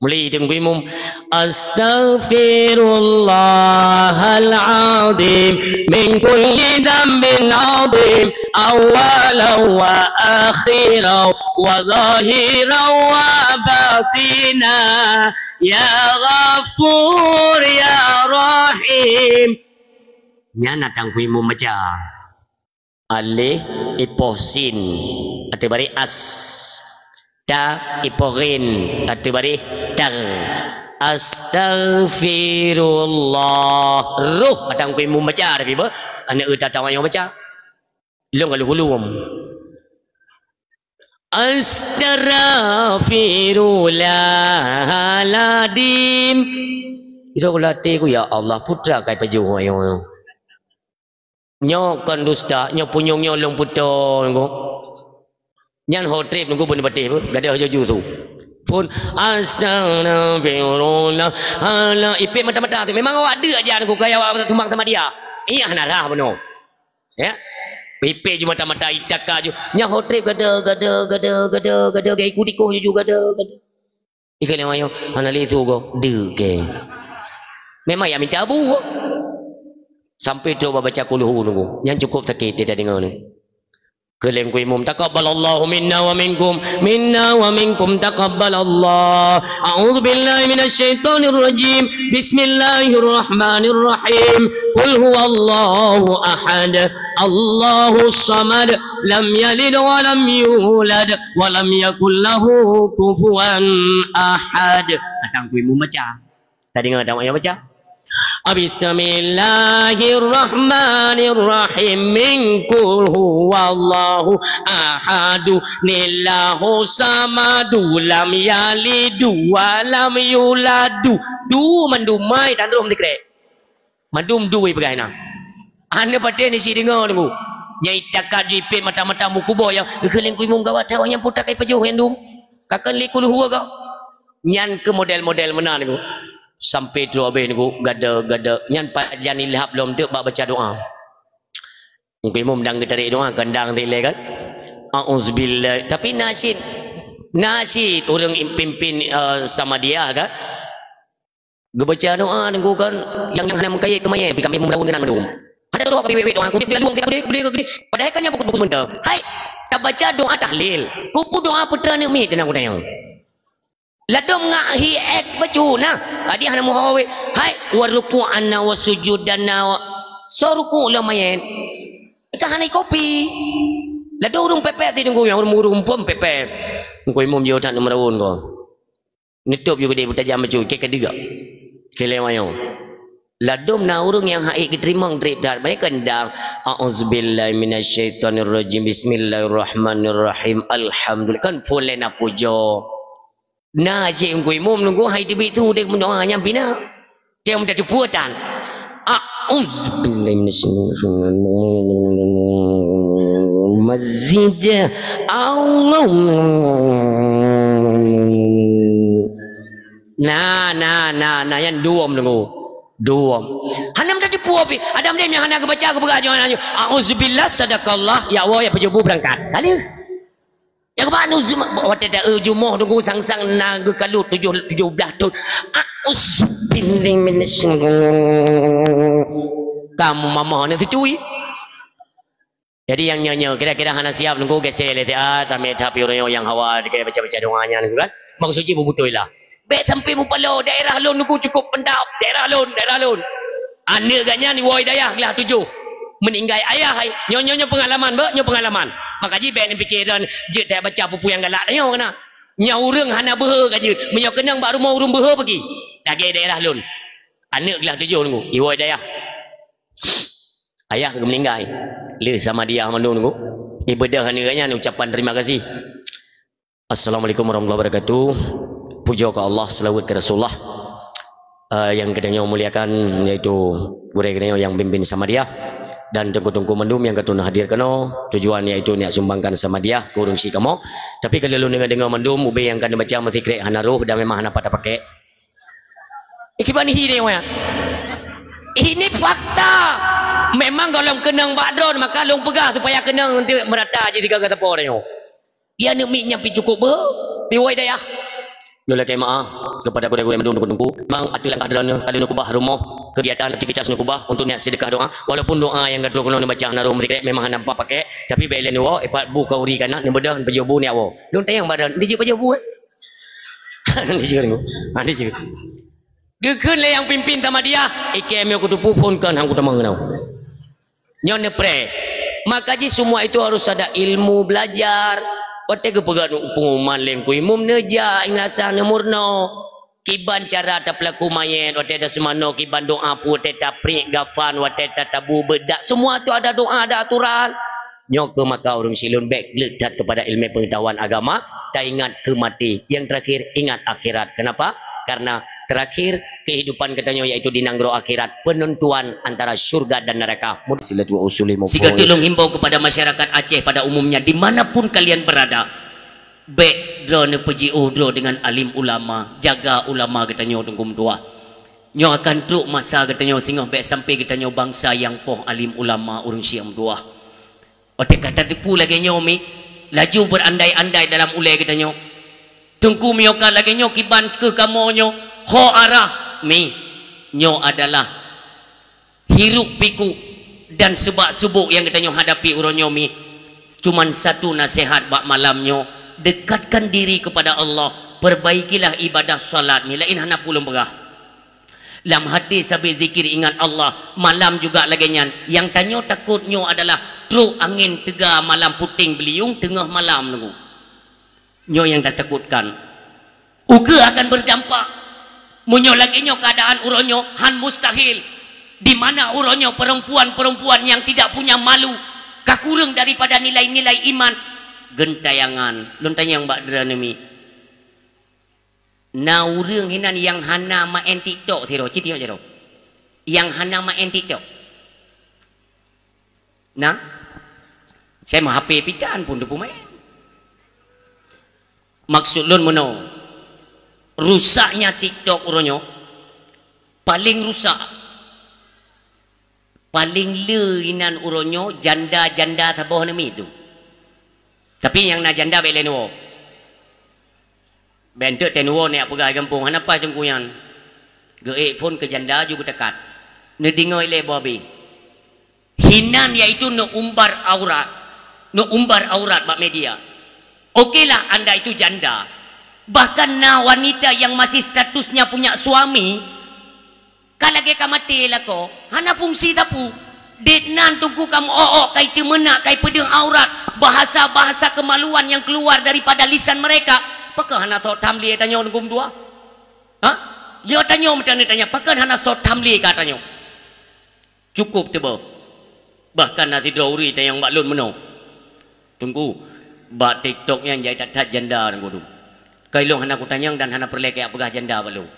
Mulai Teungku Imum. Astaghfirullahal azim min kulli dzambin azim, awwalan wa akhiran wa zahiran wa batina. Ya Ghafur, ya Rahim. Nyan na Teungku Imum baca. Alif, ipoh sin. Ateueh baréh as. Ta, ipoh ghin. Ateueh baréh tar. Astaghfirullah. Roh, ata Teungku Imum baca, tapi bah. Aneuk eu ta, ta awak nyang baca. Lôn ka lheueh ulôn. Astaghfirullahaladzim. Itu aku latih ku, ya Allah, putra kai pajoh ayong. Nyoe kon dusta, nyoe punyueng nyoe lôn putôh nyoe. Nyan ho trép nunggu beuneupatéh beuh, gadoh jaju tu. Phôn, astaghfirullah, hala, ipét mata-mata tu. Memang awak deuk aja nunggu kaya awak tumbang sama dia. Iya hana rhah bunoe. Ya. Ipét ju mata-mata, itaka ju. Nyan ho trép gadoh, gadoh, gadoh, gadoh, gadoh, gaya ikut-ikut jaju gadoh, gadoh. Ikeu lé ayong, hana lé su goe, deuk kèe. Memang ya minta abu goe. Sampai trok bak baca kulhu nunggu. Nyan cukup sakét dia tadeungoe ni. Keu lé Teungku Imum, taqabbalallahu minna wa minkum, minna wa minkum taqabbalallah. A'udzubillahi minasyaitonirrajim. Bismillahirrahmanirrahim. Qul huwallahu ahad. Allahus samad. Lam yalid wa lam yulad. Wa lam yakul lahu kufuwan ahad. Kadang kui membaca. Tadi dengar tak yang baca? Bismillahirrahmanirrahim. Min qul huwallahu ahadu. Nillahu samadu. Lam yalidu wa lam yuladu. Du mandum mai tandom dikrek. Mandum dui peugah na. Hana patéh ni si deungoe nunggu. Nyang itakat jipét mata-mata meukuboh nyang geukheun lé Teungku Imum gawat that nyang putak kai pajoh nyang dum. Ka kheun lé kulhu agak. Nyan keu model-model meunan nunggu. Sampai trok abéh nunggu gada-gada. Nyan pajan ilhab lom teuk bak baca doa. Teungku Imum dang geutarek doa kandang tilé kan. Auzubillah. Tapi na cit, na cit ureueng pimpin, eh, Samadiyah kan. Geubaca doa nunggu kan, nyang, nyang hana meukayém keu manyét, pih kami meuraun keunan mandum. Ada doa kami wék-wék doa, kudék pih lalong, pih kudék, kudék, kudék. Padahai kan nyang fokus-fokus mantong. Hai, tabaca doa tahlil. Kupu doa putra aneuk miet dan aku tanyong. Ladom ngak hi ék bacut nah. Tadi hana meuhawé. Hai, wa ruku'ana wa sujudana wa. So ruku' lom manyét. Ka hana kopi. Ladom ureueng pepet ti nunggu nyang ureueng-ureueng pun pepet. Teungku Imum jeuet that meuraun ko. Neutôp ju geudeh beutajam bacut, keu keudeuek. Keu lhèe manyong. Ladom na ureueng nyang hana geuteurimong trép that, mereka endang, "A'udzubillahi minasyaitonirrajim. Bismillahirrahmanirrahim. Alhamdulillah." Kan phôn lé na pujoe. Na cit Teungku Imum nunggu hai teubiet su deh meudoa nyang pih na. Tiang minta teupeue tan. A'udzubillahi minasyaitonirrajim. Mazid. Allah. Nah, nah, nah, nah, nyang duom deungoe. Duom. Hana minta teupeue pih. Adam dem nyang hana geubaca geupeugah nyoe, nyoe. Auzubillah, sadaqallah. Ya Allah, ya peujeubu beurangkat. Kali. Nyang keuban watèe ta-eu jumoh teungku sang-sang na geukalot tujoh, tujoh blah thon. Auzubillahi minasyaitonir. Kamu mamah ni situi. Jadi nyang nyoe-nyoe kira-kira hana siap teungku geusé lé tiat, tamé tapi ureueng nyang hawa baca-baca doa nyan kan. Maksud jih beutôi lah. Bèk sampai mupaloe daerah lôn teungku cukup mantap, daerah lôn, daerah lôn. Aneuk geuh nyan woe dayah glah tujoh. Meuninggai ayah hai. Nyoe, nyoe, nyoe peungalaman, beuh, nyoe peungalaman. Maka jih bèk neupiké droen jeuet that baca peue-peue nyang galak tanyoe keunan. Nyoe ureueng hana beuhe ka jeuet. Meunyoe keunong bak rumoh ureueng beuhe peugi. Lagèe daerah lôn. Aneuk glah tujoh nunggu, iwoe dayah. Ayah ka meuninggai. Lé sama dia mandum nunggu. Ibeudôh aneuk nyan ucapan terima kasih. Assalamualaikum warahmatullahi wabarakatuh. Puja keu Allah, selawat keu Rasulullah. Eh, nyang geutanyoe muliakan, yaitu gurée geutanyoe nyang bimbing sama dia dan teungku-teungku mandum nyang ka teuhadir keunoe. Tujuan yaitu neujak sumbangkan sama dia keu ureuëng syiek kamoe. Tapi ka lheueh lôn deungoe-deungoe mandum, ubé nyang ka neubaca meusikrek hana roh dan memang hana pat tapakek. Ikiban hi deh, weh. Ini fakta. Memang gohlom keunong bak droe, maka lôn peugah supaya keunong untuk merata jih tiga kata po nyoe. Ia neuk miet nyang pi cukup beu, pi woe dayah. Lôn lakée meu'ah kepada gurée-gurée mandum teungku-teungku. Memang ateueh langkah droeneuh ka lheueh neukubah rumoh, kegiatan aktivitas neukubah untuk niat sedekah doa. Walaupun doa nyang ka trok keunoe neubaca hana roh meusikrek, memang hana pat pakek, tapi bèk lé neuwoe, ipat bu khauri kana, neubeudôh, neupajoh bu, neujak woe. Lôn tanyong bak droeneuh, dijeuet pajoh bu, eh? Dijeuet, ha, dijeuet. Geukheun lé nyang pimpin sama dia, ikem nyoe kuteupeu phon kon han kutamong keunoe. Nyoe neupreh. Maka jih semua itu harus ada ilmu belajar. Watée geupeugah pengumuman lé Teungku Imum, neujak, meunasah, neumeurunoe. Kiban cara tapeulaku manyét, watée taseumanoe, kiban doa, peue watée tapriek gafan, watée tatabu beudak, semua tu ada doa, ada aturan. Nyoe keuh maka ureuëng syiek lôn bèk gleuet that kepada ilmu pengetahuan agama, taingat keu maté. Yang terakhir, ingat akhirat. Kenapa? Karena terakhir kehidupan geutanyoe yaitu di nanggroe akhirat, penentuan antara syurga dan neraka. Silatul usuli maupun Siga tulông himbau kepada masyarakat Aceh pada umumnya, di mana pun kalian berada, bèk droeneuh peujiôh droe dengan alim ulama, jaga ulama geutanyoe teungku meutuah. Nyoe akan trok masa geutanyoe singoh bèk sampai geutanyoe bansa nyang poh alim ulama ureuëng syiek meutuah. Watée ka tateupeue lagée nyoe mi, laju berandai-andai dalam ulée geutanyoe. Teungku miyuka lagée nyoe kiban keuh kamoe nyoe, ho arah mi. Nyoe adalah hiruk pikuk dan seubak-seubok nyang geutanyoe hadapi uroe nyoe mi. Cuman satu nasihat bak malam nyoe, dekatkan diri kepada Allah, perbaikilah ibadah salat mi, laén hana peue lôn peugah. Lam hati sabe zikir ingat Allah, malam juga lagée nyan. Nyang tanyoe takot nyoe adalah trok angén teuga malam puténg beuliueng teungoh malam nunggu. Nyoe nyang tatakotkan. Ukeue akan berdampak. Meunyoe lagée nyoe keuadaan uroe nyoe, han mustahil. Di mana uroe nyoe perempuan-perempuan nyang tidak punya malu, ka kureueng daripada nilai-nilai iman. Geuntayangan, lôn tanyong bak droeneuh mi. Na ureuëng hinan nyang hana maén TikTok sidroe, cit nyoe jaroe. Nyang hana maén TikTok. Na? Saya mah H P pitan pun teupeumaén. Maksud lôn meunoe, rusaknya TikTok uroe nyoe paling rusak. Paling le inan uroe nyoe janda-janda saboh namiet tu. Tapi nyang na janda bèk lé neuwoe. Bèk enteuk teuh neuwoe neujak peugah gampông, hana paih teungku nyan. Geuék phon keu janda ju geutakat. Neudeungoe lé boh abéh. Hinan yaitu neuumbar aurat. Neuumbar aurat bak media. Okelah anda itu janda. Bahkan na wanita yang masih statusnya punya suami, ka lagée ka maté lakoe, hana fungsi sapeue. Dek nan teungku ka meu-ôk-ôk, ka iteumeunak, ka ipeudeueng aurat, bahasa-bahasa kemaluan yang keluar daripada lisan mereka. Pakon hana soe tham lé tanyoe teungku meutuah? Ha? Yo tanyoe meutanyoe tanya, pakon hana soe tham lé ka tanyoe? Cukup teuboh. Bahkan na sidroe ureuëng tanyong bak lôn meunoe, "Teungku, bak TikTok nyan jai that-that janda teungku tu. Ka ilôn hana kutanyong dan hana peureulée kajak peugah janda bak lôn."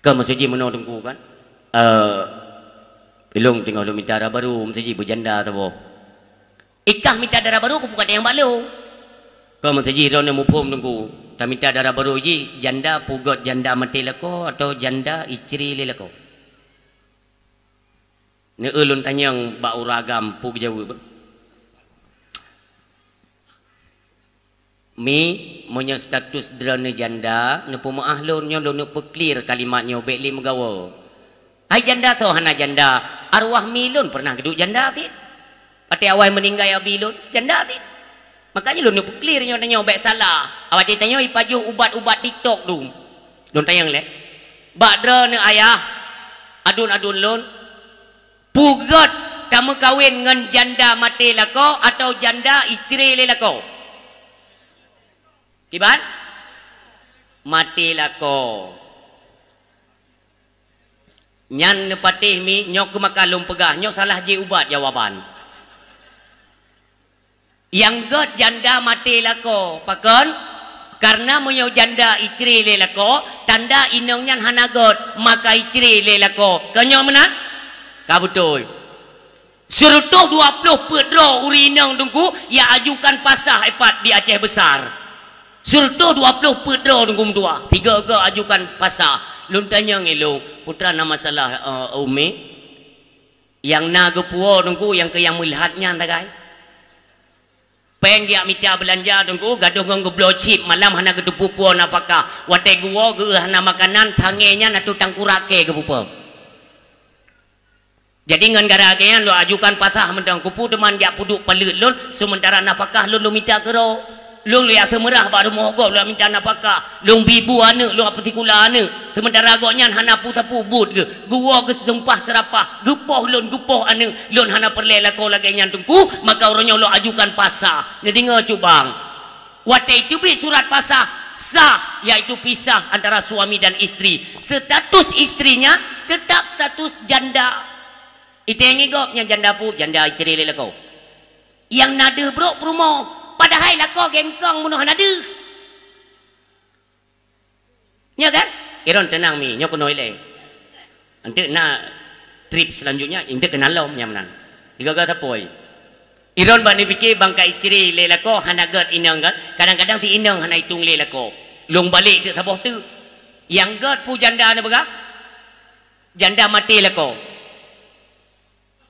Ka meuseujih meunoe teungku kan? Eh, ilôn teungoh lôn mita dara barô, meuseujih beujanda saboh. Ikah mita dara barô, kupeugah nyang bak lôn. Ka meuseujih droeneuh muphom teungku. Tamita dara barô jih, janda peugét janda maté lakoe atau janda istri lé lakoe? Neu lôn tanyong bak ureuëng agam peue geujaweueb. Mi, meunyoe status droeneuh janda, neupeumeu'ah lôn nyoe lôn neuk peuklir kalimat nyoe bék lé meugawoe. Hai janda soe hana janda, arwah mi lôn peureunah geuduek janda cit. Watée awai meuninggai abi lôn, janda cit. Makanya lôn neuk peuklir nyoe tanyoe bék salah. Awai tanyoe ipajoh ubat-ubat TikTok tu. Lôn tanyong lé. Bak droeneuh ayah, aduen-aduen lôn, peugét tameukawen ngon janda maté lakoe atau janda istri lé lakoe? Kiban? Maté lakoe. Nyan neupatéh mi, nyoe keuh maka lôn peugah, nyoe salah jih ubat jawaban. Nyang gét janda maté lakoe, pakon? Karena meunyoe janda icré lé lakoe, tanda inong nyan hana gét, maka icré lé lakoe. Kon nyoe meunan? Ka beutôi. Seureutôh dua ploh peuet droe ureueng inong teungku, ya ajukan pasah ipat di Aceh Besar. Seureutôh dua ploh peuet droe teungku meutuah, tiga-tiga ajukan pasah. Lôn tanyong ilong, "Peue na masalah, eh, Umi?" Nyang na geupuwoe teungku, nyang keu nyang meulhat nyan tagai. Péng geujak mita beulanja teungku, gadôh ngon geubloe cit, malam hana geuteupeue puwoe nafakah. Watée geuwoe geuh hana makanan, sangé nyan ateueh tangkurak kée geupeuphom. Jadi ngon gara lagée nyan lôn ajukan pasah mantong, keupeue teuma jak peuduek paleuet lôn, seumeuntara nafakah lôn, lôn mita keudroe. Lôn lôn jak seumeurah bak rumoh gob, lôn mita nafakah. Lôn bi bu aneuëk, lôn peusikula aneuëk. Seumeuntara gobnyan hana peue-sapeue buet geuh. Geuwoe geusumpah seurapah, geupoh lôn, geupoh aneuëk. Lôn hana peureulée lakoe lagée nyan teungku, maka uroe nyoe lôn ajukan pasah. Neudeungoe cut bang. Watée teubiet surat pasah, sah, yaitu pisah antara suami dan istri. Status istrinya tetap status janda. Itée ngigob nyan janda peue, janda icré lé lakoe. Nyang na deuh brok peurumoh, padahai lakoe gengkong meunoe hana deuh. Nyo kan? Iron teunang mi, nyoe keunoe ilée. Enteuk na trip selanjutnya, enteuk keunan lom nyang meunan. Tiga-tiga tapoi. Iron bak neupike bang ka icré lé lakoe hana gét inong kan? Kadang-kadang si inong hana itong lé lakoe. Lôn balek teuk saboh teuk. Nyang gét peue janda neupeugah? Janda maté lakoe.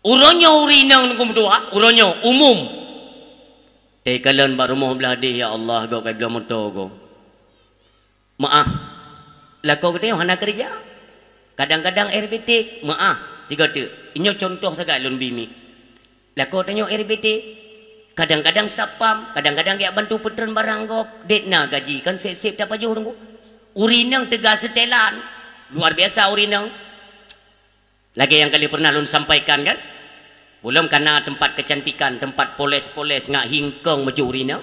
Uroe nyoe ureueng inong teungku meutuah, uroe nyoe umum. Teukalon bak rumoh blah deh, ya Allah, gob kai bloe moto gob. Meuáh. Lakoe geutanyoe hana keureuja. Kadang-kadang air betek, meuáh. Tiga teuk. Nyoe contoh sagai lôn bi mi. Lakoe tanyoe air betek. Kadang-kadang satpam, kadang-kadang geujak bantu peutreun barang gob. Dek na gaji kan sép-sép tapajoh teungku. Ureueng inong teuga seutelan. Luar biasa ureueng inong. Lagée nyang kali pernah lôn sampaikan kan? Bulom kana tempat kecantikan, tempat poles-poles ngat hingkong meujuri na.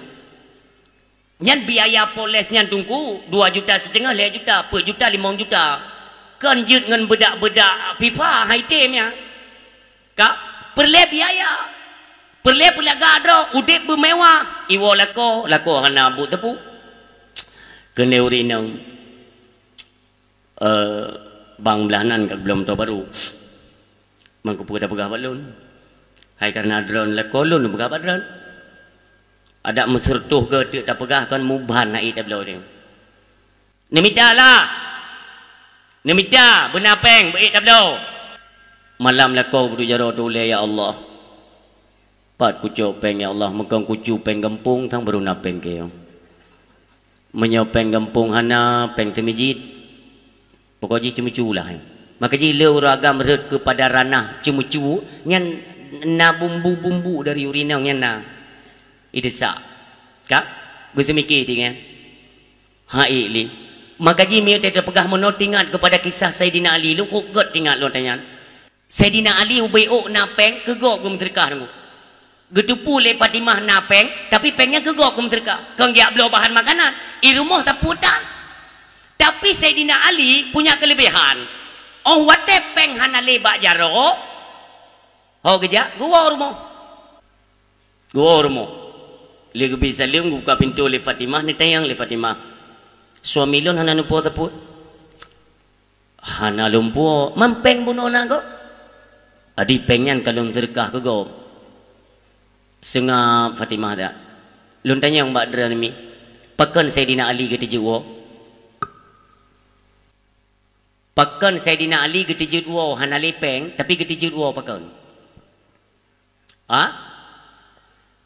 Nyan biaya poles nyan teungku dua juta siteungoh, lhée juta, peuet juta, limong juta. Kon jeuet ngon beudak-beudak pipa hai tem ya. Ka peureulée biaya. Peureulée peulaga droe, udeb beumewah. Iwoe lakoe, lakoe hana buet teupeu. Keuneuk ureueng inong. Eh, bang blah nan ka bloe moto baru. Mangkeupeue tapeugah bak lôn? Hai karena droen lakoe lôn peugah bak droen. Adak meuseureutôh geuh teuk tapeugah kon muban na ék tabloe deh. Neumita lah. Neumita beuna péng beuék tabloe. Malam lakoe beuduek jaroe teuh ulée, ya Allah. Pat kucok péng, ya Allah, meukong kucu péng gampông sang baru na péng keu. Meunyoe péng gampông hana, péng teumijit, pokok jih ceumeucu lah. Maka jih le ureueng agam rhot keupada ranah ceumeucu, nyan na bumbu-bumbu dari ureueng inong nyan na. Ideusak. Ka? Geuseumike tinggai. Hai li. Maka jih meunyoe teupeugah meunoe teuingat keupada kisah Saidina Ali, lôn kok gét teuingat lôn tanyan. Saidina Ali ubé ôk na péng keu gob geumeuseudeukah teungku. Geuteupeue lé Fatimah na péng, tapi péng nyan keu gob geumeuseudeukah. Kon geujak bloe bahan makanan. I rumoh sapeue tan. Tapi Saidina Ali punya keuleubiehan. Óh watée péng hana lé bak jaroe, ho geujak geuwoe rumoh. Geuwoe rumoh. Lé geubi saleuem geubuka pintoe lé Fatimah, neutanyong lé Fatimah, "Suami lôn hana neupuwoe sapeue?" "Hana lôn puwoe." "Man péng bunoe na gob?" "Adi péng nyan ka lôn seudeukah keu gob." Seungab Fatimah dak. "Lôn tanyong bak droeneuh mi, pakon Saidina Ali geuteujeuet woe?" Pakon Saidina Ali geuteujeuet woe hana lé péng, tapi geuteujeuet woe pakon? Ha?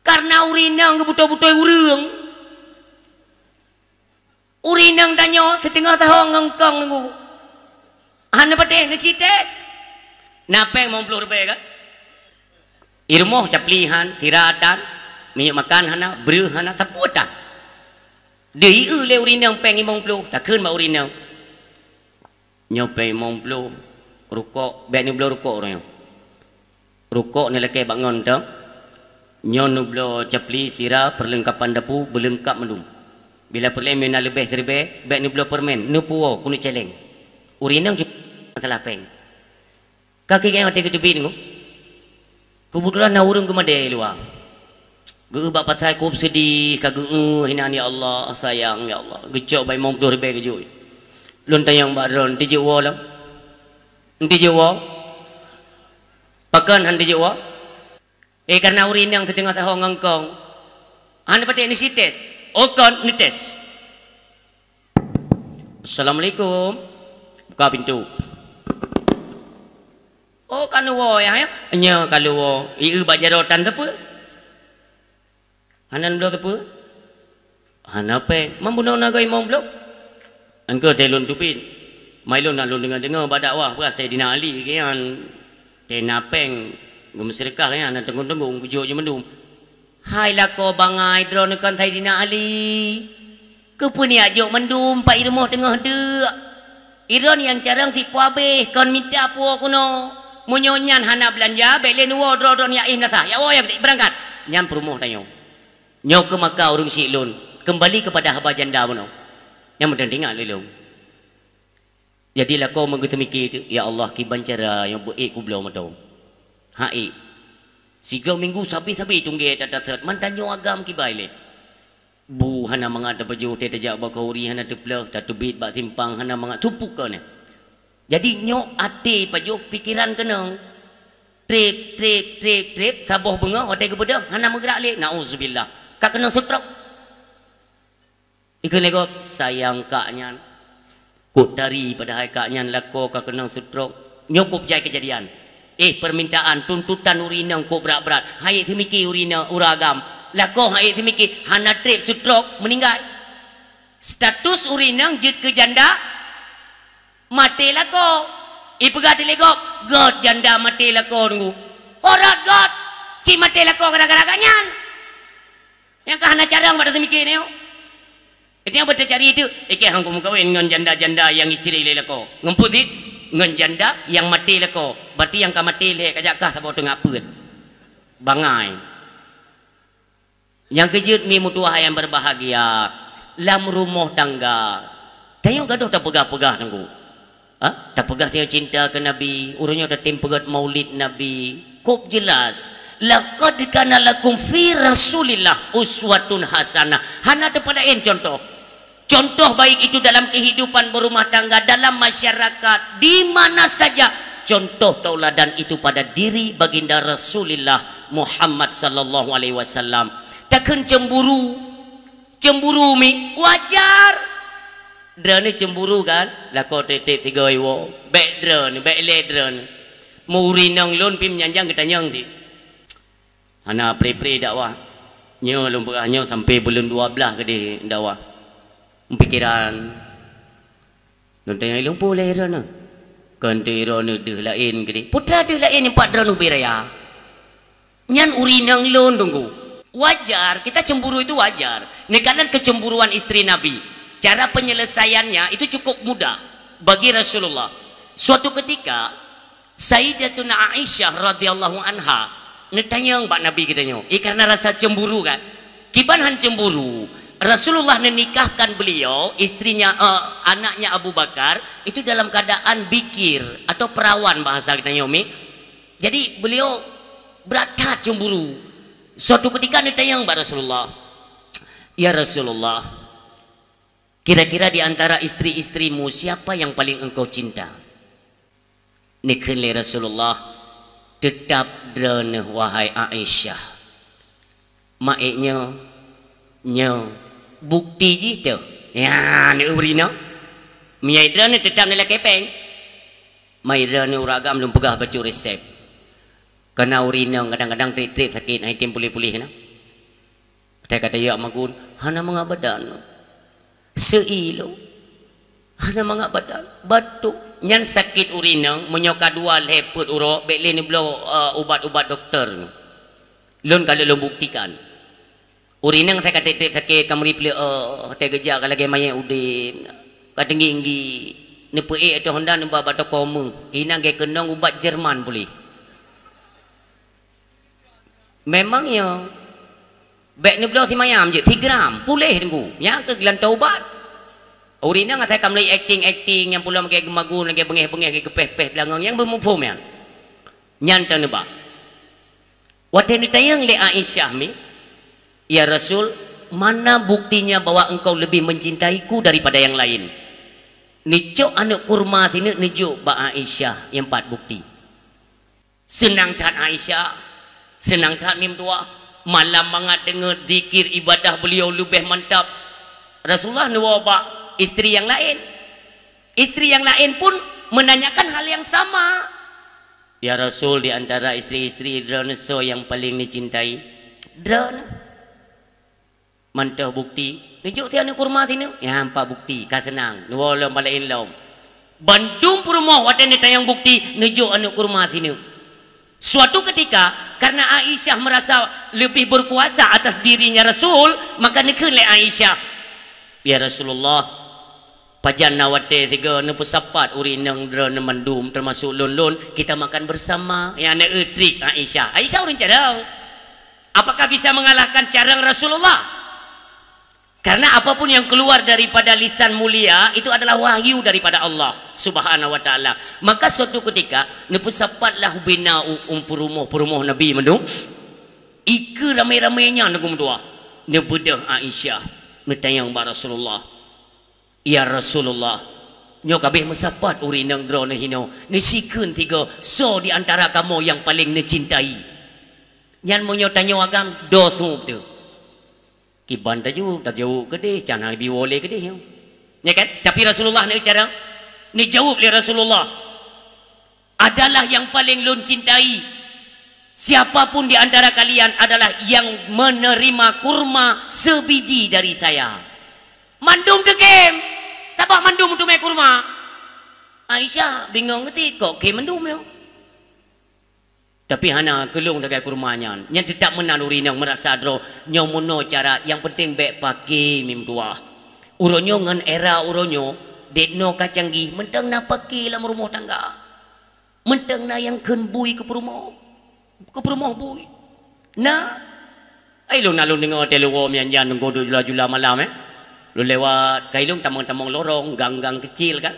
Karena ureueng inong geubeutôi-beutôi ureueng. Ureueng inong tanyoe siteungoh saho ngon kong nunggu. Hana patéh neusites. Na péng limong ploh ribèe kan? I rumoh capli han, sira tan, minyeuk makan hana, breueh hana, sapeue tan. Deuh ieu lé ureueng inong péng limong ploh, takheun bak ureueng inong. Nyoe péng limong ploh, rukok, bèk neubloe rukok uroe nyoe. Rukok neulakèe bak ngon teuh. Nyoe neubloe capli, sira, perlengkapan dapu, beuleungkap mandum. Bila peureulèe meunan leubeh siribèe, bèk neubloe permen, neupuwoe keuneuk cèlèng. Ureueng inong cit masalah péng. Ka keu watèe geuteubiet nyoe. Keubeutulan na ureueng geumadé luwa. Geu bak pasai kôb seudeh, ka geu-eu hinan, "Ya Allah, sayang, ya Allah." Geucok bai mong ploh ribèe geujok. Lôn tanyong bak droe, "Tijeuet woe lom?" "Tijeuet woe?" "Pakon han tijeuet woe?" Eh, karena ureueng inong teudeungoe saho ngon kong. Hana patéh neusites. Oh, kon neutes. "Assalamualaikum." Buka pintu. "Oh, ka neuwoe, ya, ya?" "Nyo, ka lôn woe." "Ieu bak jaroe tan teupeu?" "Hana bloe teupeu?" "Hana péng." "Man bunoe na goe imong bloe?" "Engkeu teuh lôn teubiet. Mai lôn na lôn deungoe-deungoe bak dakwah peue Saidina Ali nyan teuh na péng geumeuseudeukah nyan, na teunggong-teunggong geujok jih mandum." "Hai lakoe bangai, droeneuh kon Saidina Ali. Keupeue neujok mandum, pat i rumoh teungoh deuk? Droeneuh nyang carông sipuabéh kon mita puwoe keunoe. Meunyoe nyan hana beulanja, bèk lé neuwoe droe-droe nyang éh meunasah. Ya woe, ya beurangkat." Nyan peurumoh tanyoe. Nyoe keuh maka ureueng syiek lôn, keumbali keupada haba janda bunoe. Nyang meuteungoh teuingat lé lôn. Jadi lakoe meugeuteumiki teuk, "Ya Allah, kiban cara nyang beu ék kubloe mantong." Hana ék. Sigoe minggu sabe-sabe tunggée that-that, mantong nyoe agam kiban lé. Bu hana mangat tapajoh, watèe tajak bak khanduri hana teuplôh, tateubiet bak simpang hana mangat, tupuk kon nyan. Jadi nyoe até pajoh, pikeran keunong. Trép, trép, trép, trép, saboh beungoh watèe geubeudôh hana meugerak lé. Nauzubillah. Ka keunong stroke. Ikheun lé gob, "Sayang kak nyan. Kok tari padahai kak nyan lakoe ka keunong stroke." Nyoe kok jai keujadian. Eh, permintaan, tuntutan ureueng inong kok brat-brat. Hana ék teumiki ureueng inong, ureueng agam. Lakoe hana ék teumiki, hana trép stroke, meuninggai. Status ureueng inong jeuet keu janda, maté lakoe. Ipeugah lé gob, "Göt janda maté lakoe, Teungku." "Ho rot göt, ci maté lakoe gara-gara gobnyan." Nyang ka hana carông bak teumiké nyoe. Nyang beuteucari teuk, ikei han kumeukawen ngon janda-janda nyang icre lé lakoe. Ngon peue cit? Ngon janda nyang maté lakoe. Berarti nyang ka maté lhèe ka jak kah saboh teungoh peuet. Bangai. Nyang keujeuet mi meutuwah nyang berbahagia, lam rumoh tangga, tanyoe gadôh tapeugah-peugah Teungku. Ha? Tapeugah tanyoe cinta keu Nabi, uroe nyoe tatem peugöt maulid Nabi. Kok jelas, "Laqad kana lakum fi Rasulillah uswatun hasanah." Hana teupeu laén contoh. Contoh baik itu dalam kehidupan berumah tangga, dalam masyarakat, di mana saja. Contoh tauladan itu pada diri Baginda Rasulillah Muhammad sallallahu alaihi wasallam. Takheun cemburu. Cemburu mi wajar. Droeneuh cemburu kan? Lakoe trép-trép tiga iwoe. Bèk droeneuh, bèk lé droeneuh. Meu ureueng inong lôn pih meunyan-nyan geutanyong cit. Hana pre-pre dakwah. Nyoe lôn peugah nyoe sampoe buleuen dua blaih keudeh dakwah. Meupikiran. Lôn tanyong ilôn peue lé droeneuh. Kon teuh droeneuh deuh laén keudeh. Peue teuma deuh laén nyoe pat droeneuh ubé raya. Nyan ureueng inong lôn Teungku. Wajar, kita cemburu itu wajar. Neukalon kecemburuan istri Nabi. Cara penyelesaiannya itu cukup mudah bagi Rasulullah. Suatu ketika, Sayyidatuna Aisyah radhiyallahu anha neutanyong bak Nabi geutanyoe. Eh, karena rasa cemburu kan? Kiban han cemburu. Rasulullah neunikahkan beliau, istrinya, eh, anaknya Abu Bakar, itu dalam keadaan bikir atau perawan bahasa geutanyoe mi. Jadi beliau brat that cemburu. Suatu ketika neutanyong bak Rasulullah, "Ya Rasulullah, kira-kira di antara istri-istrimu siapa yang paling engkau cinta?" Neukheun lé Rasulullah, "Teutab droeneuh, wahai Aisyah." Maék nyoe, nyoe, bukti jih teuh. Nyan, ureueng inong. Meunyoe droeneuh teutab neulakée péng. Mai droeneuh ureueng agam lôn peugah bacut resep. Kana ureueng inong kadang-kadang trép-trép sakét, hana item puléh-puléh na. Watée ka tajak magun, hana mangat badan. Seulom. Hana mangat badan. Batuk. Nyan sakét ureueng inong, meunyoe ka dua lhée peuet uroe, bèk lé neubloe, eh, ubat-ubat dokto. Lôn ka lôn buktikan. Ureueng inong asai ka trép-trép sakét, ka meuri pleueh, eh, watée geujak ka lagée manyét udeb. Ka teunggi-teunggi. Neupeuék ateueh honda neuba bak toko meuh. Inan geukeunong ubat Jerman puléh. Memang nyoe. Bèk neubloe simayam jeuet, sigram, puléh Teungku. Nyan keuh geulantoe ubat. Ureueng inong asai ka meulai akting-akting nyang pulo lagée geumagun, lagée beungéh-beungéh, lagée geupéh-péh beulangong, nyang beuet muphom nyan. Nyan taneubak. Watée neutanyong lé Aisyah mi, "Ya Rasul, mana buktinya bahwa engkau lebih mencintaiku daripada yang lain?" Neucok aneuëk kurma sineuk neujok bak Aisyah nyang pat bukti. Seunang that Aisyah, seunang that mim tuah. Malam mangat deungoe zikir ibadah beliau leubeh mantap. Rasulullah neuwoe bak istri nyang laén. Istri nyang laén pun menanyakan hal yang sama. "Ya Rasul, di antara istri-istri droeneuh soe nyang paleng neucintai?" "Droeneuh." "Mantong bukti?" "Neujok si aneuëk kurma sineuk." "Ya, empat bukti, ka seunang." Neuwoe lom balaén lom. Bandum peurumoh watée neutanyong bukti, neujok aneuëk kurma sineuk. Suatu ketika, karena Aisyah merasa lebih berkuasa atas dirinya Rasul, maka neukheun lé Aisyah, "Ya Rasulullah, pajan na watée sigoe neupeusapat ureuëng inong droeneuh mandum, termasuk lôn-lôn, kita makan bersama." Ya, na trik Aisyah. Aisyah ureuëng carông. Apakah bisa mengalahkan carông Rasulullah? Karena apapun yang keluar daripada lisan mulia itu adalah wahyu daripada Allah Subhanahu wa Taala. Maka suatu ketika, neupeusapatlah ubena u-, u-, peurumoh-peurumoh Nabi mandum. Ikeue ramé-ramé nyan neugeumeudua. Neubeudôh Aisyah, neutanyong bak Rasulullah, "Ya Rasulullah, nyoe ka abéh meusapat ureuëng inong droeneuh hinoe, neusikheun tiga, soe di antara kamoe nyang paleng neucintai?" Nyan meunyoe tanyoe agam, doh sueb teuh. Kiban tajaweueb, tajaweueb keudeh, can hana jiwoe lé keudeh nyoe. Ya kan? Tapi Rasulullah neucarông, neujaweueb lé Rasulullah, "Adalah yang paling lôn cintai. Siapapun di antara kalian adalah yang menerima kurma sebiji dari saya." Mandum teukém, sabab mandum teumé kurma. Aisyah bingong geutit, kok kém mandum nyoe? Tapi hana keulong sagai kurma nyan. Nyan teutab meunan ureuëng inong meurasa droe nyoe meunoe cara, nyang penting bék paké mim tuah. Uroe nyoe ngon era uroe nyoe, dek noe ka canggih, mantong na paké lam rumoh tangga. Mantong na nyang kheun bui keu peurumoh. Keu peurumoh bui. Na. Ai lôn na lôn deungoe teuh lôn woe meujan-jan nunggu duek jula-jula malam, eh. Lôn lewat, kai lôn tamong-tamong lorong, gang-gang keucil kan.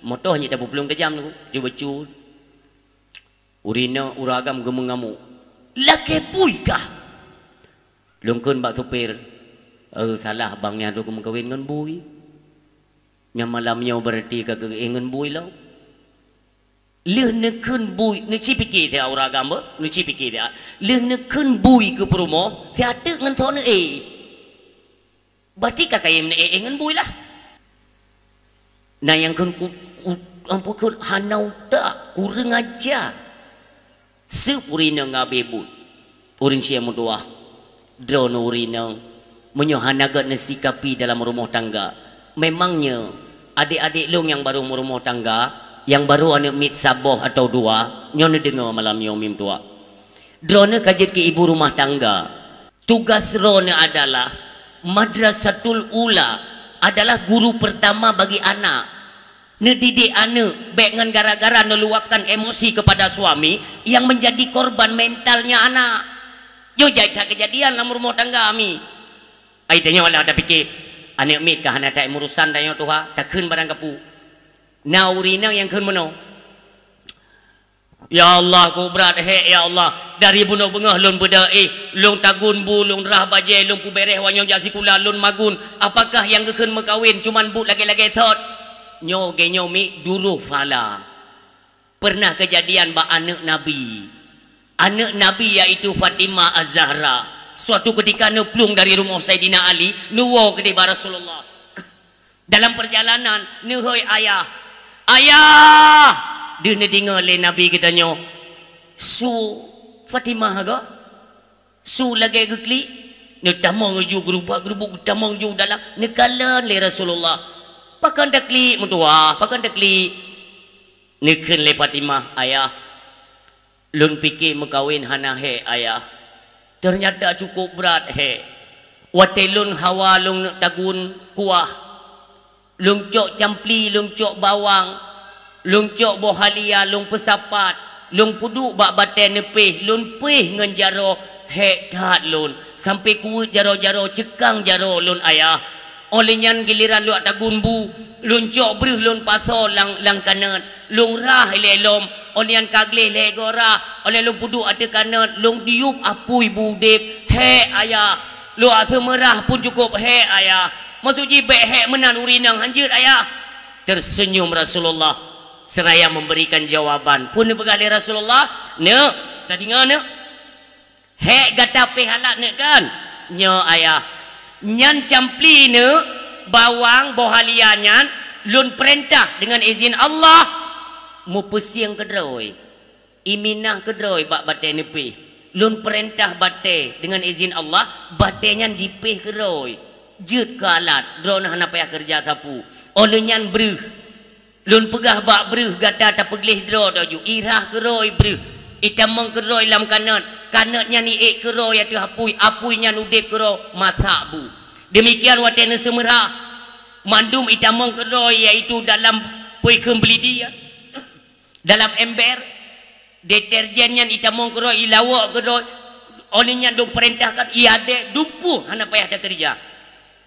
Moto hana tapeuplueng tajam tu, bacut-bacut. Ureuëng inong, ureuëng agam geumeungamok. "Lakée bui kah?" Lôn kheun bak supir, "Eh, salah bang nyan rhot geumeukawen ngon bui. Nyang malam nyoe beurati ka geuéh ngon bui lom." Lheueh neukheun bui, neuci pike siat ureuëng agam beuh, neuci pike siat. Lheueh neukheun bui keu peurumoh, siat teuk ngon soe neuéh. Berarti ka kayém neuéh ngon bui lah. Na nyang kheun ku, u-, amphon kheun hana utak, kureueng aja. Seub ureuëng inong ngabé buet. Ureuëng sie meutuah, droeneuh ureuëng inong, meunyoe hana gét neusikapi dalam rumoh tangga, memangnya adék-adék lôn nyang barô meurumoh tangga, nyang barô aneuëk miet saboh atawa dua, nyoe neudeungoe malam nyoe mim tuah. Droeneuh ka jeuet keu ibu rumah tangga. Tugas droeneuh adalah madrasatul ula, adalah guru pertama bagi anak. Neudidik aneuëk bék ngon gara-gara neuluapkan emosi kepada suami yang menjadi korban mentalnya anak. Nyoe jai that keujadian lam rumoh tangga mi. Ai tanyoe lah tapike, aneuëk miet ka hana that murusan tanyoe tuha, takheun barang kapeue. Na ureuëng inong nyang kheun meunoe. Ya Allah, kok brat hék, ya Allah. Dari bunoe beungoh lôn beudoa, lôn tagun bu, lôn rhah bajée, lôn peubeureh wanyoe jak sikula, lôn magun. Apakah nyang geukheun meukawen cuman buet lagée-lagée thot? Nyoe geuh nyoe mi duroh phala. Pernah keujadian bak aneuëk Nabi. Aneuëk Nabi yaitu Fatimah Az-Zahra. Suatu ketika neuplueng dari rumoh Saidina Ali, neuwoe keudeh bak Rasulullah. Dalam perjalanan, neuhôi ayah. "Ayah!" Deuh neudeungoe lé Nabi geutanyoe, su Fatimah go, su lagée geuklik. Neutamong ju geurubak-geurubuk, geutamong ju dalam, neukalon lé Rasulullah. "Pakon taklik meutuah, pakon taklik?" Neukheun lé Fatimah, "Ayah, lôn pike meukawen hana hék, Ayah. Teunyata cukôp brat hék. Watée lôn hawa lôn neuk tagun kuah, lôn cok campli, lôn cok bawang, lôn cok boh halia, lôn peusapat, lôn peuduek bak batée neupéh, lôn péh ngon jaroe, hék that lôn, sampoe kuweuet jaroe-jaroe ceukang jaroe lôn, Ayah. Óh lheueh nyan giliran lôn tagun bu, lôn cok breuh lôn pasoe lam, lam kanot, lôn rhah ilée lom, Óh lheueh nyan ka gleh lhèe gora, óh lheueh lôn peuduek ateueh kanot, lôn diyueb apui bu udeb, hék ayah. Lôn seumeurah pun cukôp hék ayah. Maksud jih bèk hék meunan ureueng inong, han jeuet ayah. Tersenyum Rasulullah seraya memberikan jawaban. Peue neupeugah lé Rasulullah? Neuk, tadeungoe neuk. Hék gata péh halat neuk kan? Nyoe ayah. Nyan campli neuk, bawang boh halia nyan lôn peurintah deungon izin Allah meupeusieng keudroe. Iminah keudroe bak batèe neupéh. Lôn peurintah batèe deungon izin Allah, batèe nyan jipéh keudroe. Jeuet keu alat, droeneuh hana payah keureuja sapeue. Óh lheueh nyan breuh. Lôn peugah bak breuh gata tapeugleh droe taju, irah keudroe breuh, itamong keudroe lam kanot, kanot nyan iék keudroe ateueh apui, apui nyan udeb keudroe masak bu. Demikian watèe neuseumeurah, mandum itamong keudroe, yaitu dalam peue kheun beulidi, ya, dalam ember, deterjen nyan itamong keudroe, ilawok keudroe, óh lheueh nyan lôn peurintahkan, iadèe, dumpeue, hana payah takeureuja.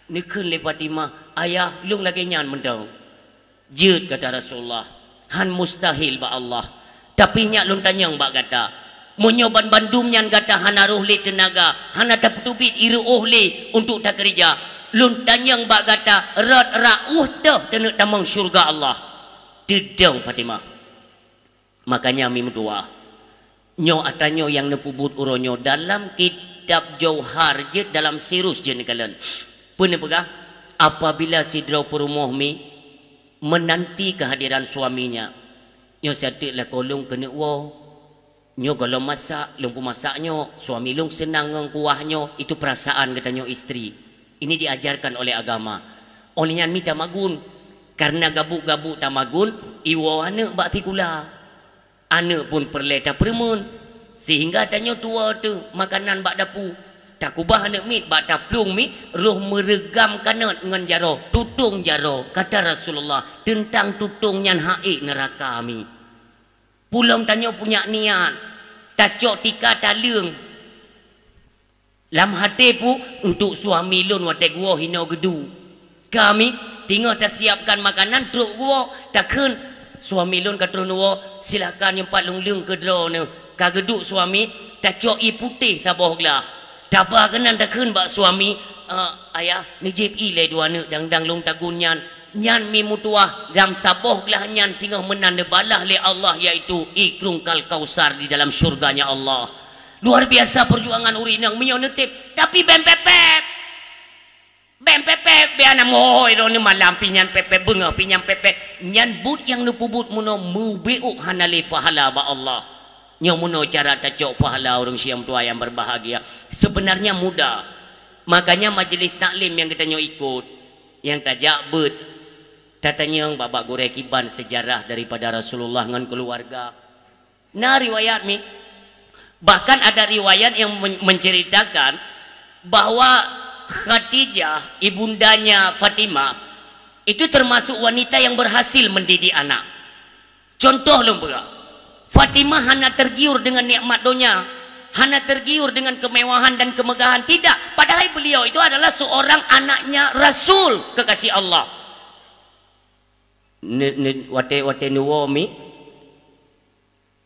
Neukheun lé Fatimah, "Ayah, lôn lagèe nyan mantong." Jeuet, kata Rasulullah, "Han mustahil bak Allah. Tapi nyak lôn tanyong bak gata, meunyoe banmandum nyan gata hana roh lé teunaga, hana tapeuteubiet ireuôh lé untuk takeureuja, lôn tanyong bak gata, rot rot teuh taneuk tamong syeuruga Allah?" Teudong Fatimah. Makanya mi meutuwah. Nyoe atra nyoe nyang neupeubuet uroe nyoe dalam kitab Jauhar jeuet, dalam Sirus jeuet neukalon. Peue neupeugah? Apabila sidroe peurumoh mi menanti kehadiran suaminya, nyoe sateuk lakoe lôn keuneuk woe. Nyoe gohlom masak, lôn peumasak nyoe, suami lôn seunang ngon kuah nyoe, itu perasaan geutanyoe istri. Ini diajarkan oleh agama. Óh lheueh nyan mi tamagun. Karena gabuk-gabuk tamagun, iwoe aneuk bak sikula. Aneuk pun peureulèe tapeureumeun, sehingga tanyoe tuwoe teuh makanan bak dapu. Takubah aneuk miet bak taplueng mi, roh meureugam kanot ngon jaroe, tutong jaroe, kata Rasulullah, teuntang tutong nyan han ék neuraka mi. Pulom tanyoe punyak niat, tacok tika taleueng. Lam até pu, untuk suami lôn watèe geuwoe hinoe geudu. Kami teungoh tasiapkan makanan trok geuwoe, takheun, "Suami lôn ka trôh neuwoe, silakan nyoe pat lôn leueng keu droeneuh." Ka geuduek suami, tacok ié putéh saboh glah. Taba keunan takheun bak suami, "Eh, ayah, neujieb ié lé dua aneuk dang-dang lôn tagun nyan." Nyan mi meutuwah, lam saboh glah nyan singoh meunan neubalaih lé Allah, yaitu ié krueng Kal Kausar di dalam syurga-Nya Allah. Luar biasa perjuangan ureueng inong meunyoe neutép, tapi bèk pép-pép. Bèk pép-pép, bèk hana mohoi droeneuh malam pih nyan pép-pép, beungoh pih nyan pép-pép. Nyan buet nyang neupeubuet meunoe meubiôk hana lé pahala bak Allah. Nyoe meunoe cara tacok pahala ureueng syiek meutuwah nyang berbahagia. Sebenarnya mudah. Makanya majelis taklim nyang geutanyoe ikot, nyang tajak beuet, tatanyong bak-bak gurèe kiban sejarah daripada Rasulullah ngon keuluwarga. Na riwayat mi. Bahkan ada riwayat yang men-, menceritakan bahwa Khadijah, ibundanya Fatimah, itu termasuk wanita yang berhasil mendidik anak. Contoh lôn peugah, Fatimah hana tergiur dengan nikmat donya, hana tergiur dengan kemewahan dan kemegahan, tidak. Padahal beliau itu adalah seorang anaknya Rasul kekasih Allah. Ne-, ne-, watèe, watèe neuwoe mi,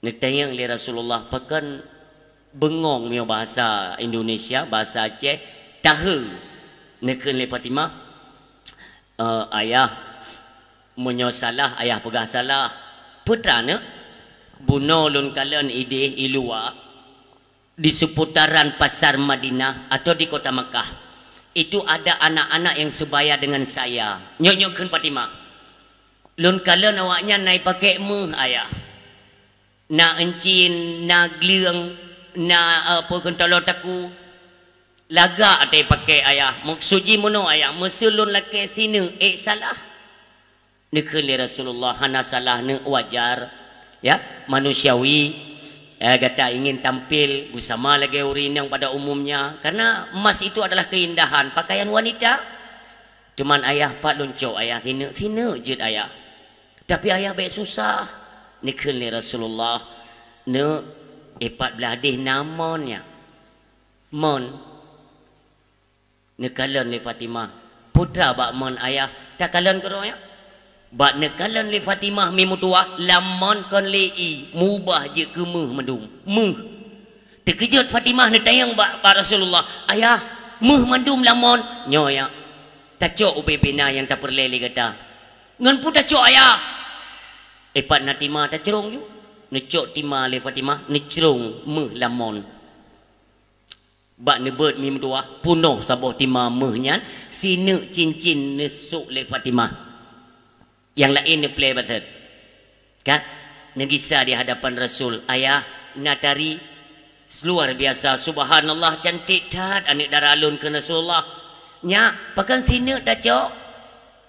neutanyong lé Rasulullah, pakon beungong meunyoe bahasa Indonesia, bahasa Aceh, tahe. Neukheun lé Fatimah, "Eh, ayah, meunyoe salah, ayah peugah salah. Peue treuk aneuk? Bunoe lôn kalon idéh i luwa, di seputaran pasar Madinah atau di kota Makkah, itu ada anak-anak yang sebaya dengan saya." Nyoe, nyoe kheun Fatimah. "Lôn kalon awaknyan na ipakék méuh, ayah. Na euncin, na gleueng, na, eh, peue kheun taloe takue. Lagak taipakék, ayah. Maksud jih meunoe, ayah, meuseu lôn lakèe sineuk, ék salah?" Neukheun lé Rasulullah, "Hana salah neuk, wajar. Ya, manusiawi. Eh, gata ingin tampil beusama lagèe ureueng inong pada umumnya. Karena emas itu adalah keindahan, pakaian wanita. Cuman ayah, pat lôn cok ayah sineuk, sineuk jeuet ayah. Tapi ayah bèk susah." Neukheun lé Rasulullah, "Neuk, eh, pat blaih deh na mon nyan." "Mon." Neukalon lé Fatimah, "Peue treuk bak mon, ayah?" "Takalon keudroe nyan." Bak neukalon lé Fatimah mi meutuwah, lam mon kon lé ie, meubah jeuet keu méuh mandum. Méuh. Teukeujot Fatimah neutanyong bak, bak Rasulullah, "Ayah, méuh mandum lam mon?" "Nyoe, ya." "Tacok ubé-bé na nyang tapeureulée lé gata." "Ngon peue tacok, Ayah?" "Eh, pat na tima tacrông ju." Neucok tima lé Fatimah, neucrông méuh lam mon. Bak neubeuet mi meutuwah, peunoh saboh tima méuh nyan, sineuk cincin neusok lé Fatimah. Nyang laén neuplé batet. Ka? Neugisa di hadapan Rasul, "Ayah, na tari luar biasa, subhanallah, cantik that aneuk dara lôn," kheun Rasulullah. "Nyak, pakon sineuk tacok?"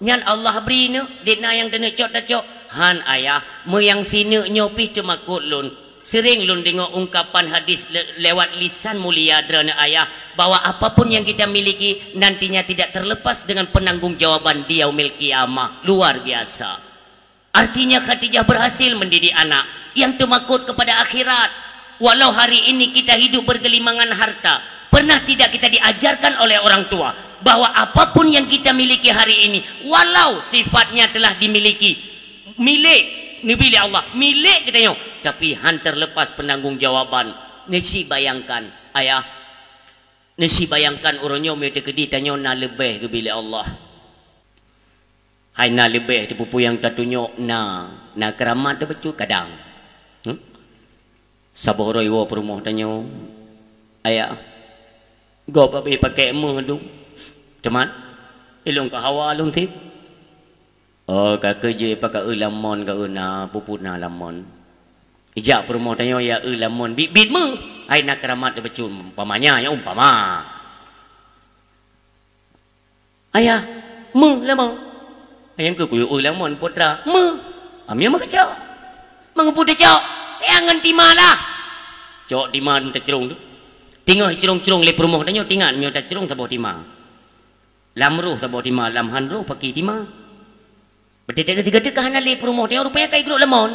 "Nyan Allah bri neuk, dik na nyang taneuk cok tacok." "Han, Ayah, meuyang sineuk nyoe pih teumakot lôn. Sering lôn deungoe ungkapan hadis le-, lewat lisan mulia droeneuh Ayah, bahwa apapun yang kita miliki nantinya tidak terlepas dengan penanggung jawaban di yaumil qiyamah." Luar biasa. Artinya Khadijah berhasil mendidik anak yang teumakot kepada akhirat. Walau hari ini kita hidup bergelimangan harta, pernah tidak kita diajarkan oleh orang tua bahwa apapun yang kita miliki hari ini, walau sifatnya telah dimiliki, milék neubi lé Allah, milék geutanyoe, tapi han terlepas penanggung jawaban. Neusi bayangkan, Ayah, neusi bayangkan uroe nyoe meunyoe teukeudi tanyoe na leubeh geubi lé Allah. Hai na leubeh teupeue-peue nyang tatunyok na, na keuramat teuh bacut kadang. Hmm? Saboh uroe iwoe peurumoh tanyoe, "Ayah, gob habéh pakék méuh dum. Teuma, ilôn ka hawa lôn tieb." "Oh, ka keuh jih, pakon eu lam mon ka eu na, peue-peue na lam mon." Ijak peurumoh tanyoe, ya eu lam mon, biet-biet méuh. Hai na keuramat teuh bacut, umpamanya, nyoe umpama. "Ayah, méuh lam mon." "Ayah, keu kuyue eu lam mon, putra?" "Méuh." "Ami meukacok." "Meungeupeu tacok?" "Ya ngon tima lah." Cok tima tacrông tu. Teungoh icrông-crông lé peurumoh tanyoe, tingat nyoe tacrông saboh tima. Lam roh saboh tima, lam han roh pakri tima. Beuteuka hana lé peurumoh tanyoe, rupanya ka igrôp lam mon.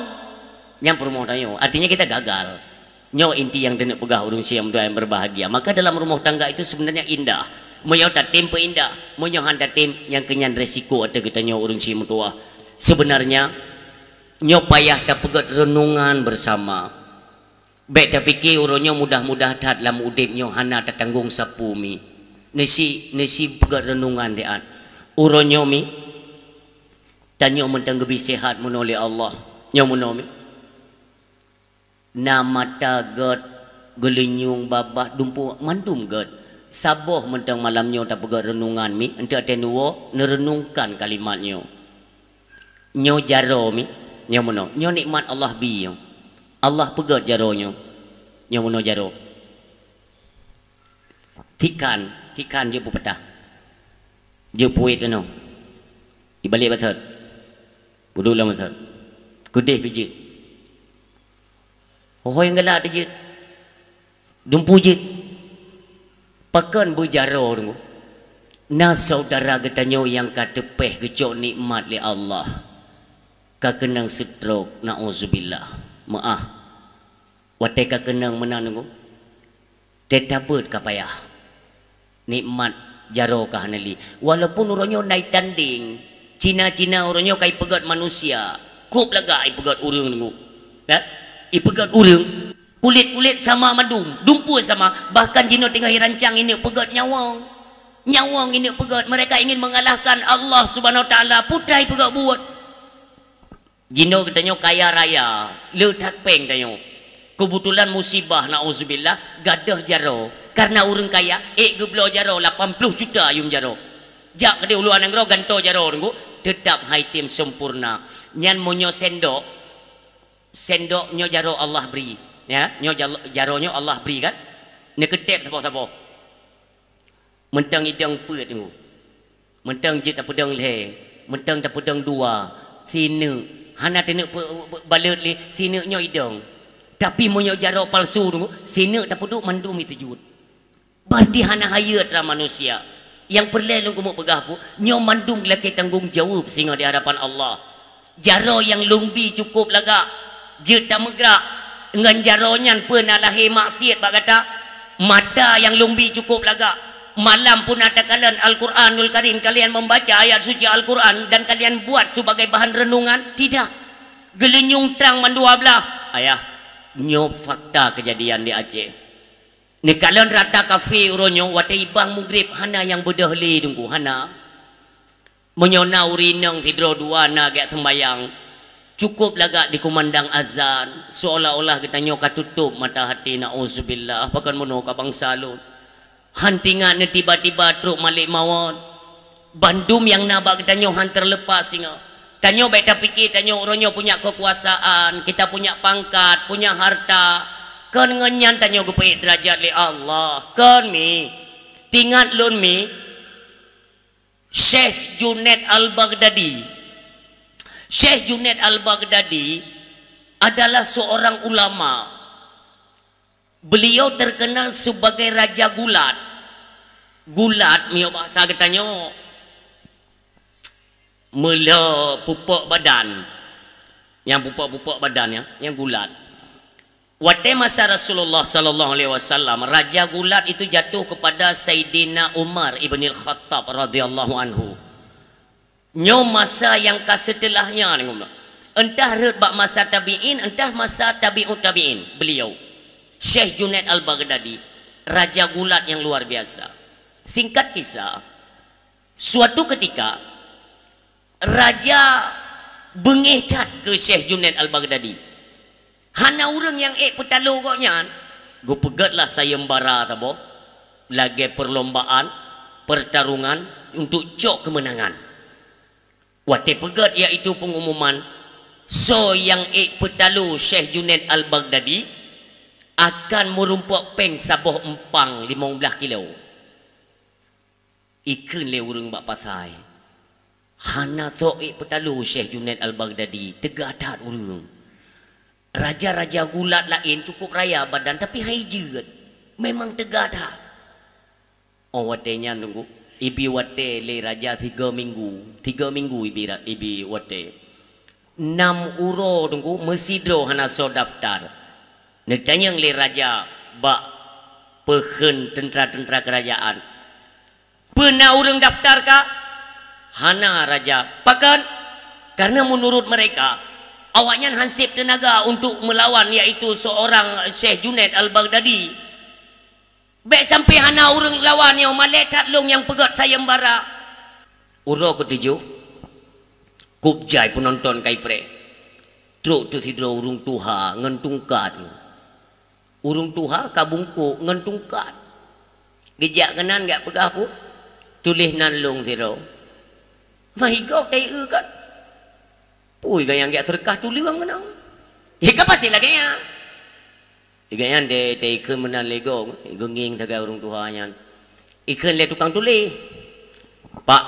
Nyan peurumoh tanyoe, artinya kita gagal. Nyoe inti nyang taneuk peugah ureuëng sie meutuwah nyang berbahagia. Maka dalam rumah tangga itu sebenarnya indah. Meunyoe tatem peuindah, meunyoe han tatem, nyang keunyan resiko ateueh geutanyoe ureuëng sie meutuwah. Sebenarnya, nyoe payah tapeugét renungan bersama. Bék tapike uroe nyoe mudah-mudah that lam udeb nyoe hana tatanggong sapeue mi. Neusi, neusi peugét renungan diat. Uroe nyoe mi, tanyoe mantong geubri sehat meunoe lé Allah. Nyoe meunoe mi. Na mata gét, geulinyueng, babah, dumpeue, mandum gét. Saboh mantong malam nyoe tapeugét renungan mi, eunteuk watée neuwoe neureunungkan kalimat nyoe. Nyoe jaroe mi, nyoe meunoe. Nyoe nikmat Allah bi nyoe. Allah peugét jaroe nyoe. Nyoe meunoe jaroe. Tikhan, tikhan jeuet peupatah. Jeuet puet keunoe. Ibalek batot. Peuduek lam batot. Keudeh pih jeuet. Ho nyang galak teuh jeuet. Dumpeue jeuet. Pakon beujaroe deungoe? Na syedara geutanyoe nyang ka teupéh geucok nikmat lé Allah. Ka keunong stroke, naudzubillah. Meu'ah. Watée ka keunong meunan deungoe, teutabeuet ka payah. Nikmat jaroe ka hana lé. Walaupun uroe nyoe na itandeng, Cina-Cina uroe nyoe ka ipeugét manusia, kôb lagak ipeugét ureuëng deungoe. Ya? Ipeugét ureuëng. Kulét-kulét sama mandum, dumpeue sama, bahkan jinoe teungoh irancang ineuk peugét nyawöng. Nyawöng ineuk peugét, mereka ingin mengalahkan Allah Subhanahu Wa Taala, putai peugét buet. Jinoe geutanyoe kaya raya, le that péng tanyoe. Keubeutulan musibah, naudzubillah, gadôh jaroe. Kareuna ureuëng kaya, ék geubloe jaroe lapan ploh juta yuem jaroe. Jak keudeh u luwa nanggroe gantoe jaroe deungoe, teutab han item sempurna. Nyan meunyoe sendok, sendok nyoe jaroe Allah bri. Ya, nyoe jal-, jaroe nyoe Allah bri kan? Neukeuteb saboh-saboh. Mantong idong peuet deungoe. Mantong jeuet tapeudong lhée, mantong tapeudong dua, sineuk. Hana taneuk peu-, peu-, balot lé, sineuk nyoe idong. Tapi meunyoe jaroe palsu deungoe, sineuk tapeuduek mandum iteujeuet. Berarti hana hayeue atra manusia. Nyang peureulée lôn keumeung peugah peue, nyoe mandum lakée tanggong jaweueb singoh di hadapan Allah. Jaroe nyang lôn bi cukôp lagak, jeuet tameugrak. Ngon jaroe nyan peue na lahé maksiet bak gata? Mata nyang lôn bi cukôp lagak. Malam pun takalon Al-Quranul Karim, kalian membaca ayat suci Al-Quran dan kalian buat sebagai bahan renungan? Tidak. Geulinyueng trang mandua blah. Ayah, nyoe fakta kejadian di Aceh. Neukalon rata kafe uroe nyoe, watée ibang mugrib hana nyang beudôh lé Teungku, hana. Meunyoe na ureuëng inong sidroe dua na geujak seumbahyang, cukup lagak dikumandang azan, seolah-olah geutanyoe ka tutôp mata hati, nauzubillah, pakon meunoe ka bansa lôn. Han tingat neu tiba-tiba trok malek mawöt. Bandum nyang na bak geutanyoe han teureulepas singoh. Tanyoe bék tapike tanyoe uroe nyoe punya keukuasaan, kita punya pangkat, punya harta. Kon ngon nyan tanyoe geupeuék deurajat lé Allah. Kon mi. Tingat lôn mi. Syekh Junaid Al-Baghdadi. Syekh Junaid Al-Baghdadi adalah seorang ulama. Beliau terkenal sebagai raja gulat. Gulat, meunyoe bahasa geutanyoe, meulhö pupuk badan. Nyang pupuk-pupuk badan nyan, nyang gulat. Watée masa Rasulullah sallallahu alaihi wasallam, raja gulat itu jatuh kepada Saidina Umar ibnil Khattab radhiyallahu anhu. Nyoe masa nyang ka setelahnya, entah rhot bak masa tabi'in, entah masa tabi'ut tabi'in. Beliau, Syekh Junaid Al-Baghdadi, raja gulat nyang luar biasa. Singkat kisah, suatu ketika, raja beungéh that keu Syekh Junaid Al-Baghdadi. Hana ureuëng nyang ék peutalo gobnyan. Geupeugötlah sayembara saboh, lagée perlombaan, pertarungan untuk cok keumeunangan. Watée peugöt, yaitu pengumuman, soe nyang ék peutalo Syekh Junaid Al-Baghdadi akan meurumpok péng saboh empang limong blaih kilo. Ikheun lé ureuëng bak pasai, hana sok ék peutalo Syekh Junaid Al-Baghdadi, teuga that ureuëng. Raja-raja gulat laén cukup raya badan, tapi hai jeuet. Memang teuga that. Oh, watée nyan Teungku, ibi watée lé raja tiga minggu, tiga minggu ibi, ibi watée. Nam uroe Teungku, meusidroe hana soe daftar. Neutanyong lé raja bak peukheun teuntara-teuntara keurajaan, "Peue na ureuëng daftar ka?" "Hana, Raja." "Pakon?" "Karena menurut mereka, awaknyan hanseb teunaga untuk melawan, yaitu seorang Syekh Junaid Al-Baghdadi." "Bék sampai hana ureuëng lawan nyoe, malée that lôn nyang peugöt sayembara." Uroe keutujoh, kup jai peunonton ka ipreh. Trok teuh sidroe ureuëng tuha ngon tungkat. Ureuëng tuha ka bungkôk ngon tungkat. Geujak keunan geujak peugah peue? "Tuléh nan lôn sidroe." Mah i gob taieu kan? Pui ganyang geujak seureukah tuleueng keunoe. Ya kan pasti lagée nyan. Lagée nyan deh, deh ikheun meunan lé gob, geungieng sagai ureuëng tuha nyan. Ikheun lé tukang tuléh, "Pak,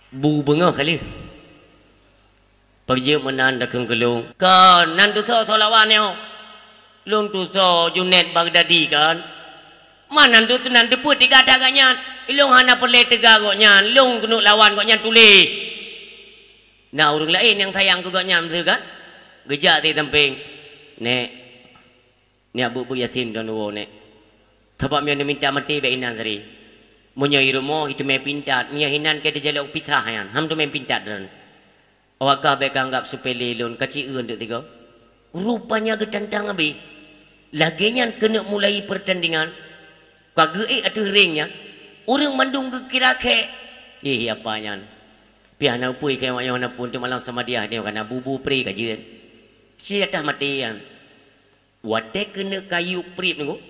bu beungoh ka lheueh." "Peue jeuet meunan takheun keu lôn?" "Kon, nan tusoe soe lawan nyoe?" "Lôn tusoe Junaid Baghdadi kon." "Man nan tu, nan teupeu teuga that gobnyan?" "Ilôn hana peureulée teuga gobnyan, lôn keuneuk lawan gobnyan tuléh." Na ureuëng laén nyang sayang keu gobnyan, beutôi kan? Geujak di sampéng, "Nék, nyak beuet-beuet Yasin droeneuh woe, Nék. Sabab meunyoe neuminta maté bak inan sari. Meunyoe i rumoh, iteumé pintat. Meunyoe inan ka teujalok pisah nyan, han teumé pintat droeneuh." "Awak kah bék ka anggab seupele lôn, ka ci-eu eunteuk tiga." Rupanya geutantang abéh. Lagée nyan keuneuk mulai peurtandingan. Ka geuék ateueh ring nyan, ureuëng mandum geukira khek. "Ih, apa nyan? Piah na upui keu awak nyoe na pun, teuk malam samadiah nyoe kana bubu pri ka jeuet. Si atah maté nyan." Watée keuneuk ka yub prieb nyoe,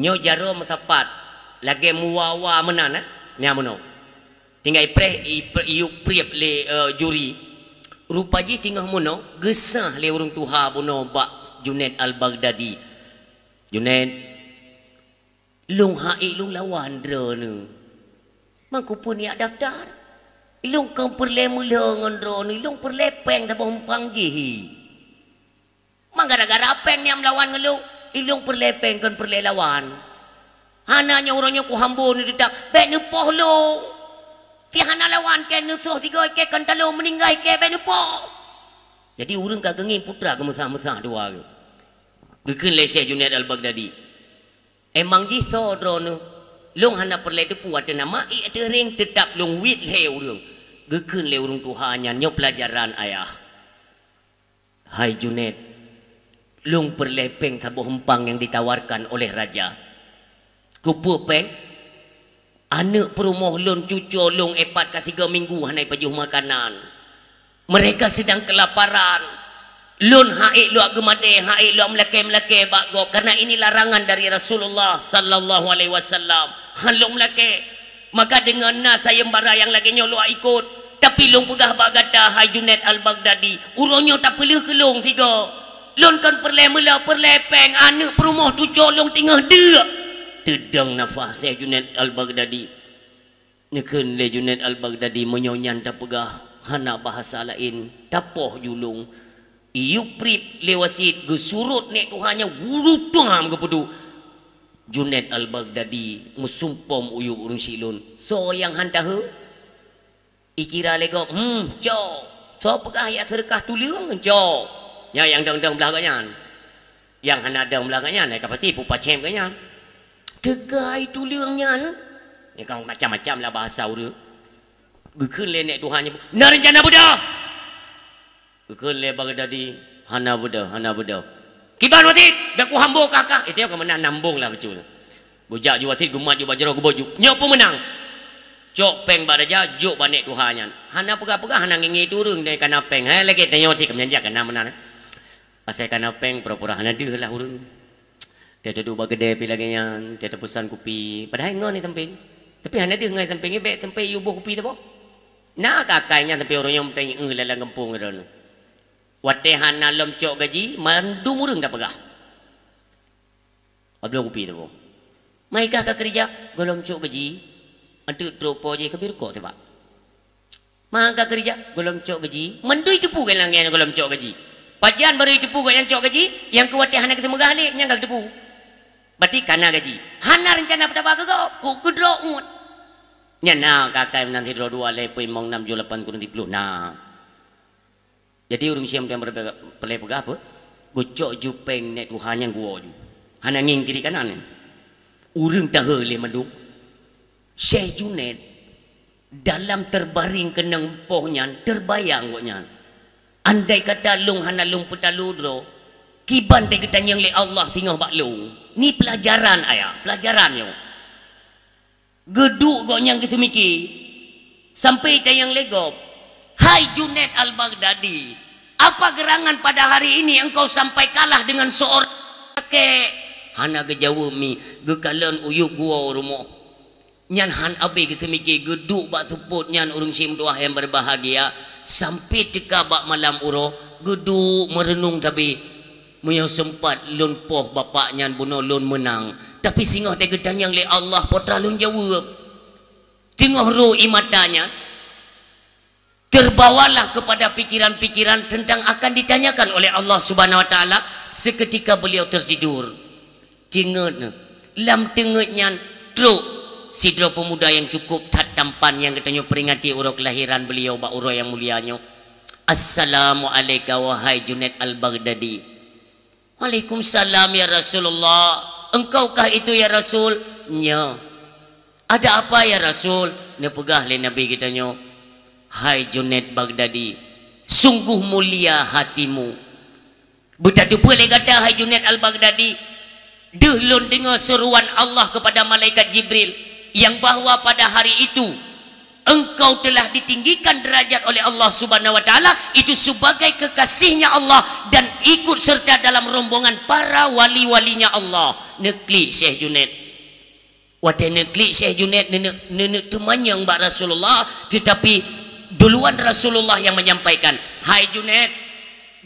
nyoe jaroe meusapat, lagée muwa-wa meunan, eh, nyan meunoe. Tinggai preh i, i yub prieb lé, eh, juri. Rupa jih teungoh meunoe, geusah lé ureuëng tuha bunoe bak Junaid Al-Baghdadi. "Junaid, lôn han ék lôn lawan droeneuh. Mangkupun jak daftar. Lôn kon peureulée meulhö ngon droeneuh, lôn peureulée péng saboh umpang jih." "Man gara-gara péng nyan meulawan ngon lôn?" "Ilôn peureulée péng kon peureulée lawan. Hana nyoe uroe nyoe kuhambo neuteutap, bék neupoh lôn. Si hana lawan kèe neusoh sigoe kèe kon talo meuninggai kèe bék neupoh." Jadi ureuëng ka geungieng putra geumeusah-meusah dua geuh. Geukheun lé Syekh Junaid Al-Baghdadi, "Emang jih soe droeneuh?" Lôn hana peureulée teupeu ateueh nama, ék ateueh ring, teutap lôn wét lhée ureuëng. Geukheun lé ureuëng tuha nyan, "Nyoe peulajaran ayah." "Hai Junet, lôn peureulée péng saboh eumpang nyang ditawarkan oleh raja." "Keupeue péng?" "Aneuëk peurumoh lôn, cucoe lôn, épat ka sigoe minggu hana jipajoh makanan. Mereka sedang kelaparan. Lôn han ék lôn geumadée, han ék lôn meulakée-meulakée bak gob, karena ini larangan dari Rasulullah sallallahu alaihi wasallam. Han lôn meulakée. Maka deungon na sayeumbara nyang lagée nyoe lôn ikot. Tapi lôn peugah bak gata, hai Junet Al-Baghdadi, uroe nyoe tapeuleueh keu lôn sigoe. Lôn kon peureulée meula, peureulée péng, aneuëk peurumoh, cucoe lôn teungoh deuk." Teudong nafah Syekh Junet Al-Baghdadi. Neukheun lé Junet Al-Baghdadi, "Meunyoe nyan tapeugah, hana bahasa laén, tapoh ju lôn." Iyup priet lé wasiet, geusurot nék tuha nyan, wurutang geupeuduek. Junet Al-Baghdadi meusumpom u yup ureuëng Silon. "Soe nyang han tahe?" Ikira lé gob, "Hmm, cok. Soe peugah jak seudeukah tuleueng, cok." Nyan nyang dong-dong blah gobnyan. Nyang hana dong blah gobnyan, ka pasti pupacém gobnyan. "Teugai tuleueng nyan." Nyan kan macam-macam lah bahasa ureuëng. Geukheun lé nék tuha nyan, "Na reuncana beudôh?" Geukheun lé Baghdadi, "Hana beudôh, hana beudôh." "Kiban wasiet, bèk kuhambo kah-kah." Itu ka meunan nambong lah bacut. Geujak ju wasiet, geumat ju bak jaroe, geuboh ju. "Nyoe peumeunang. Cok péng bak raja, jok bak nék tuha nyan. Hana peugah-peugah, hana ngieng-ngieng ureuëng dari kana péng. Hai lagée tanyoe ti keumeunyan jak kana meunan. Asai kana péng, pura-pura hana deuh lah ureuëng. Tiep-tiep duek bak keudè pih lagée nyan, tiep-tiep peusan kupi. Padahai ngon di sampéng. Tapi hana deuh ngon di sampéng, bèk sampéng yue boh kupi teuboh." Na ka akai nyan, tapi ureuëng nyoe meuteungieng lam gampông droeneuh. Watée hana lom cok gaji, mandum ureuëng tapeugah. Abloe kupi teuboh. "Mai kah ka keurija?" "Gohlom cok gaji." "Anteuk trok po jih ka bri rukok tibak." "Ma ka keurija?" "Gohlom cok gaji." Mandum jiteupeue kan lagée nyan gohlom cok gaji. Pajan barô jiteupeue gobnyan cok gaji, nyang keu watée hana geuteumeugah lé, nyan ka geuteupeue. Berarti kana gaji. Hana reuncana peutaba keu gob, keu keudroe uet. Nyan na ka akai meunan sidroe dua lhée peuet limong nam juh lapan kureueng siplôh na. Jadi ureuëng siom nyang peureulée peugah apa? Geucok ju péng nék tuha nyan geuwoe ju. Hana ngieng kiri kanan. Ureuëng tahe lé mandum. Syekh Junet dalam teubaring keunong poh nyan teubayang gobnyan. Andai kata lôn hana lôn peutaloe droe, kiban teugeutanyong lé Allah singoh bak lôn. Ni peulajaran ayah, peulajaran nyoe. Geuduek gobnyan geuseumike, sampoe tanyong lé gob, "Hai Junet Al-Baghdadi, apa gerangan pada hari ini engkau sampai kalah dengan seorang kakek?" Hana geujaweueb mi, geukalon u yup geuwoe u rumoh. Nyan han abéh geuseumike, geuduek bak seupôt nyan ureuëng siom tuha nyang beubahgia, sampoe teuka bak malam uroe, geuduek meureunong sabe. Meunyoe seumpat lôn poh bapak nyan bunoe lôn meunang, tapi singoh teugeutanyong lé Allah, po teuma lôn jaweueb. Teungoh rô ie mata nyan, terbawalah kepada pikiran-pikiran tentang akan ditanyakan oleh Allah Subhanahu Wa Taala, seketika beliau tertidur. Teungeut, lam teungeut nyan trok sidroe peumuda nyang cukup that tampan nyang geutanyoe peuringati uroe keulahiran beliau bak uroe nyang mulia nyoe. "Assalamu'alaika wahai Junet Al-Baghdadi." "Waalaikumsalam ya Rasulullah. Engkaukah itu ya Rasul?" "Nyo." "Ada apa ya Rasul?" Neupeugah lé Nabi geutanyoe, "Hai Junet Baghdadi, sungguh mulia hatimu." Beutateupeue lé gata hai Junet Al-Baghdadi, deuh lôn deungoe seruan Allah kepada malaikat Jibril, yang bahwa pada hari itu engkau telah ditinggikan derajat oleh Allah Subhanahu Wa Taala, itu sebagai kekasihnya Allah dan ikut serta dalam rombongan para wali-walinya Allah. Neuklik Syekh Junet. Watée neuklik Syekh Junet, neuneuk, neuneuk teumanyong bak Rasulullah, tetapi duluan Rasulullah yang menyampaikan, "Hai Junet,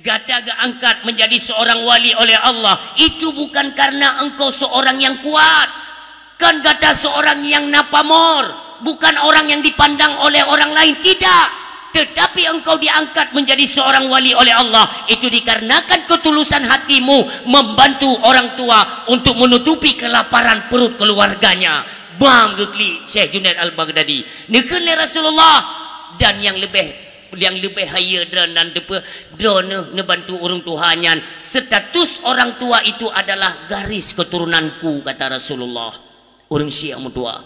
gata geuangkat menjadi seorang wali oleh Allah, itu bukan karena engkau seorang yang kuat. Kan gata seorang yang na pamor, bukan orang yang dipandang oleh orang lain, tidak. Tetapi engkau diangkat menjadi seorang wali oleh Allah, itu dikarenakan ketulusan hatimu membantu orang tua untuk menutupi kelaparan perut keluarganya." Bam geuklik Syekh Junaid Al-Baghdadi. Neukheun lé Rasulullah, dan nyang leubeh, nyang leubeh hayeue droe nan teupeu, droeneuh neubantu ureuëng tuha nyan. Status orang tua itu adalah garis keturunanku, kata Rasulullah. Ureuëng syiek meutuah.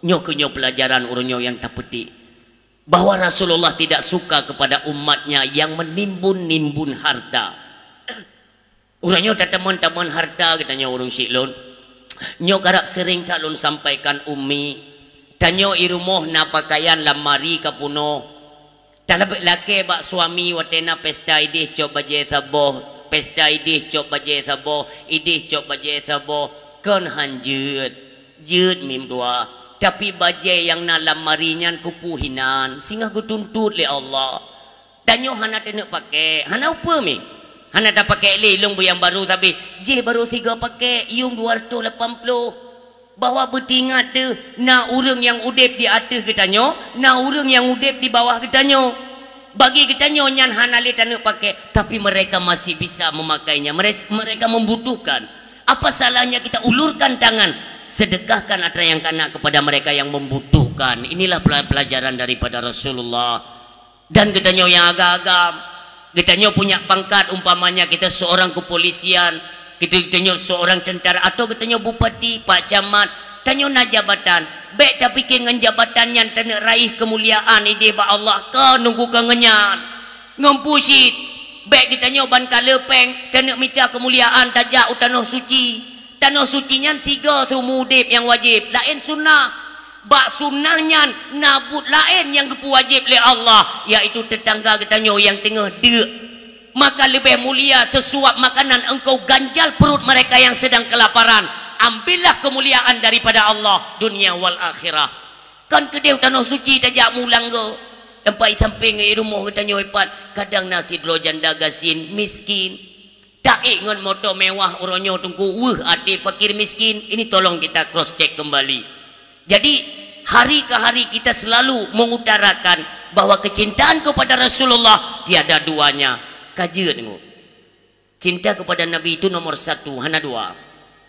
Nyoe keuh nyoe peulajaran ureuëng nyoe nyang tapetik, bahwa Rasulullah tidak suka kepada umatnya yang menimbun-nimbun harta. Ureuëng nyoe tateumon-teumon harta geutanyoe ureuëng syiek lôn. Nyoe karab seuring that lôn sampaikan ummi. Tanyoe i rumoh na pakaian lam mari ka punoh. Talakée bak suami watée na pesta ideh cok bajée saboh, pesta ideh cok bajée saboh, ideh cok bajée saboh, kon han jeuet. Jeuet mim dua, tapi bajée nyang na lam mari nyan keupeue hinan, singoh geutuntot lé Allah. Tanyoe hana taneuk pakék, hana upeue mi. Hana tapakék lé lôn buyang barô sabe, jih barô sigoe pakék, yuem dua ratus lapan puluh. Bahwa beutingat teuh, na ureuëng nyang udeb di ateueh geutanyoe, na ureuëng nyang udeb di bawah geutanyoe. Bagi geutanyoe nyan hana lé taneuk pakék, tapi mereka masih bisa memakainya. Mere-, mereka membutuhkan. Apa salahnya kita ulurkan tangan, sedekahkan atra nyang kana kepada mereka yang membutuhkan. Inilah pela-, pelajaran daripada Rasulullah. Dan geutanyoe nyang agam-agam, geutanyoe punya pangkat, umpamanya kita seorang kepolisian, kita, geutanyoe seorang tentara, atau geutanyoe bupati, pak camat, tanyoe na jabatan, bék tapike ngon jabatan nyan taneuk raih keumuliaan ideh bak Allah, ka nunggu ka ngon nyan. Ngon pusit, bék geutanyoe ban ka le péng taneuk mita keumuliaan tajak u tanoh suci. Tanoh suci nyan sigoe seumeu udeb nyang wajéb, laén sunnah. Bak sunnah nyan na buet laén nyang geupeuwajéb lé Allah, yaitu teutangga geutanyoe nyang teungoh deuk. Maka leubeh mulia seusuab makanan engkau ganjal perut mereka yang sedang kelaparan. Ambillah kemuliaan daripada Allah dunia wal akhirah. Kon keudeh u tanoh suci tajak mulang go. Teumpat i sampéng i rumoh geutanyoe ipat, kadang na sidroe janda gasien miskin. Taék ngon moto mewah uroe nyoe teungku, weueh até fakir miskin. Ini tolong kita cross check kembali. Jadi, hari ke hari kita selalu mengutarakan bahwa kecintaan kepada Rasulullah tiada duanya. Ka jeuet nyoe. Cinta kepada Nabi itu nomor satu, hana dua.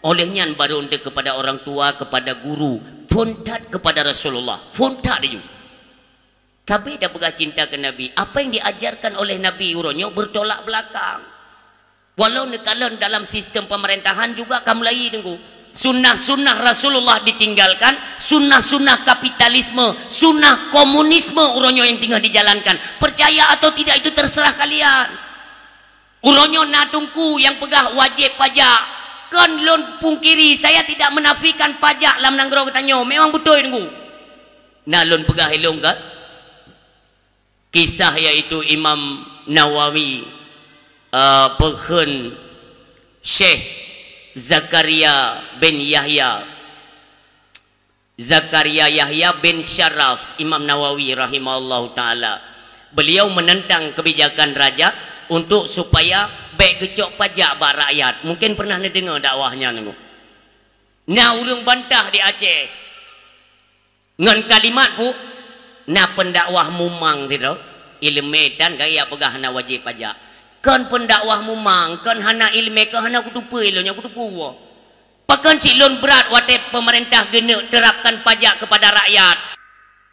Oleh nyan baru untuk kepada orang tua, kepada guru, phon that kepada Rasulullah, phon that laju. Tapi dah peugah cinta ke Nabi, apa yang diajarkan oleh Nabi uroe nyoe bertolak belakang. Walau neukalon dalam sistem pemerintahan juga ka mulai teungku. Sunnah-sunnah Rasulullah ditinggalkan, sunnah-sunnah kapitalisme, sunnah komunisme uroe nyoe yang tinggal dijalankan. Percaya atau tidak itu terserah kalian. Uroe nyoe na teungku nyang peugah wajéb pajak. Kon lôn pungkiri, saya tidak menafikan pajak lam nanggroe geutanyoe. Memang beutôi teungku. Na lôn peugah ilong kan? Kisah yaitu Imam Nawawi, eh, peukheun Syekh Zakaria bin Yahya. Zakaria Yahya bin Syaraf, Imam Nawawi rahimahullahu taala. Beliau menentang kebijakan raja untuk supaya bék geucok pajak bak rakyat. Mungkin pernah neudeungoe dakwah nyan. Na ureuëng bantah di Aceh ngon kalimat pu, na pendakwah mumang sidroe, ileumé tan gaya peugah hana wajéb pajak. Kon pendakwah mumang, kon hana ileumé, kon hana kuteupeu ilong nyan kuteupeu. Pakon cit lôn brat watée pemerintah geuneuk terapkan pajak kepada rakyat.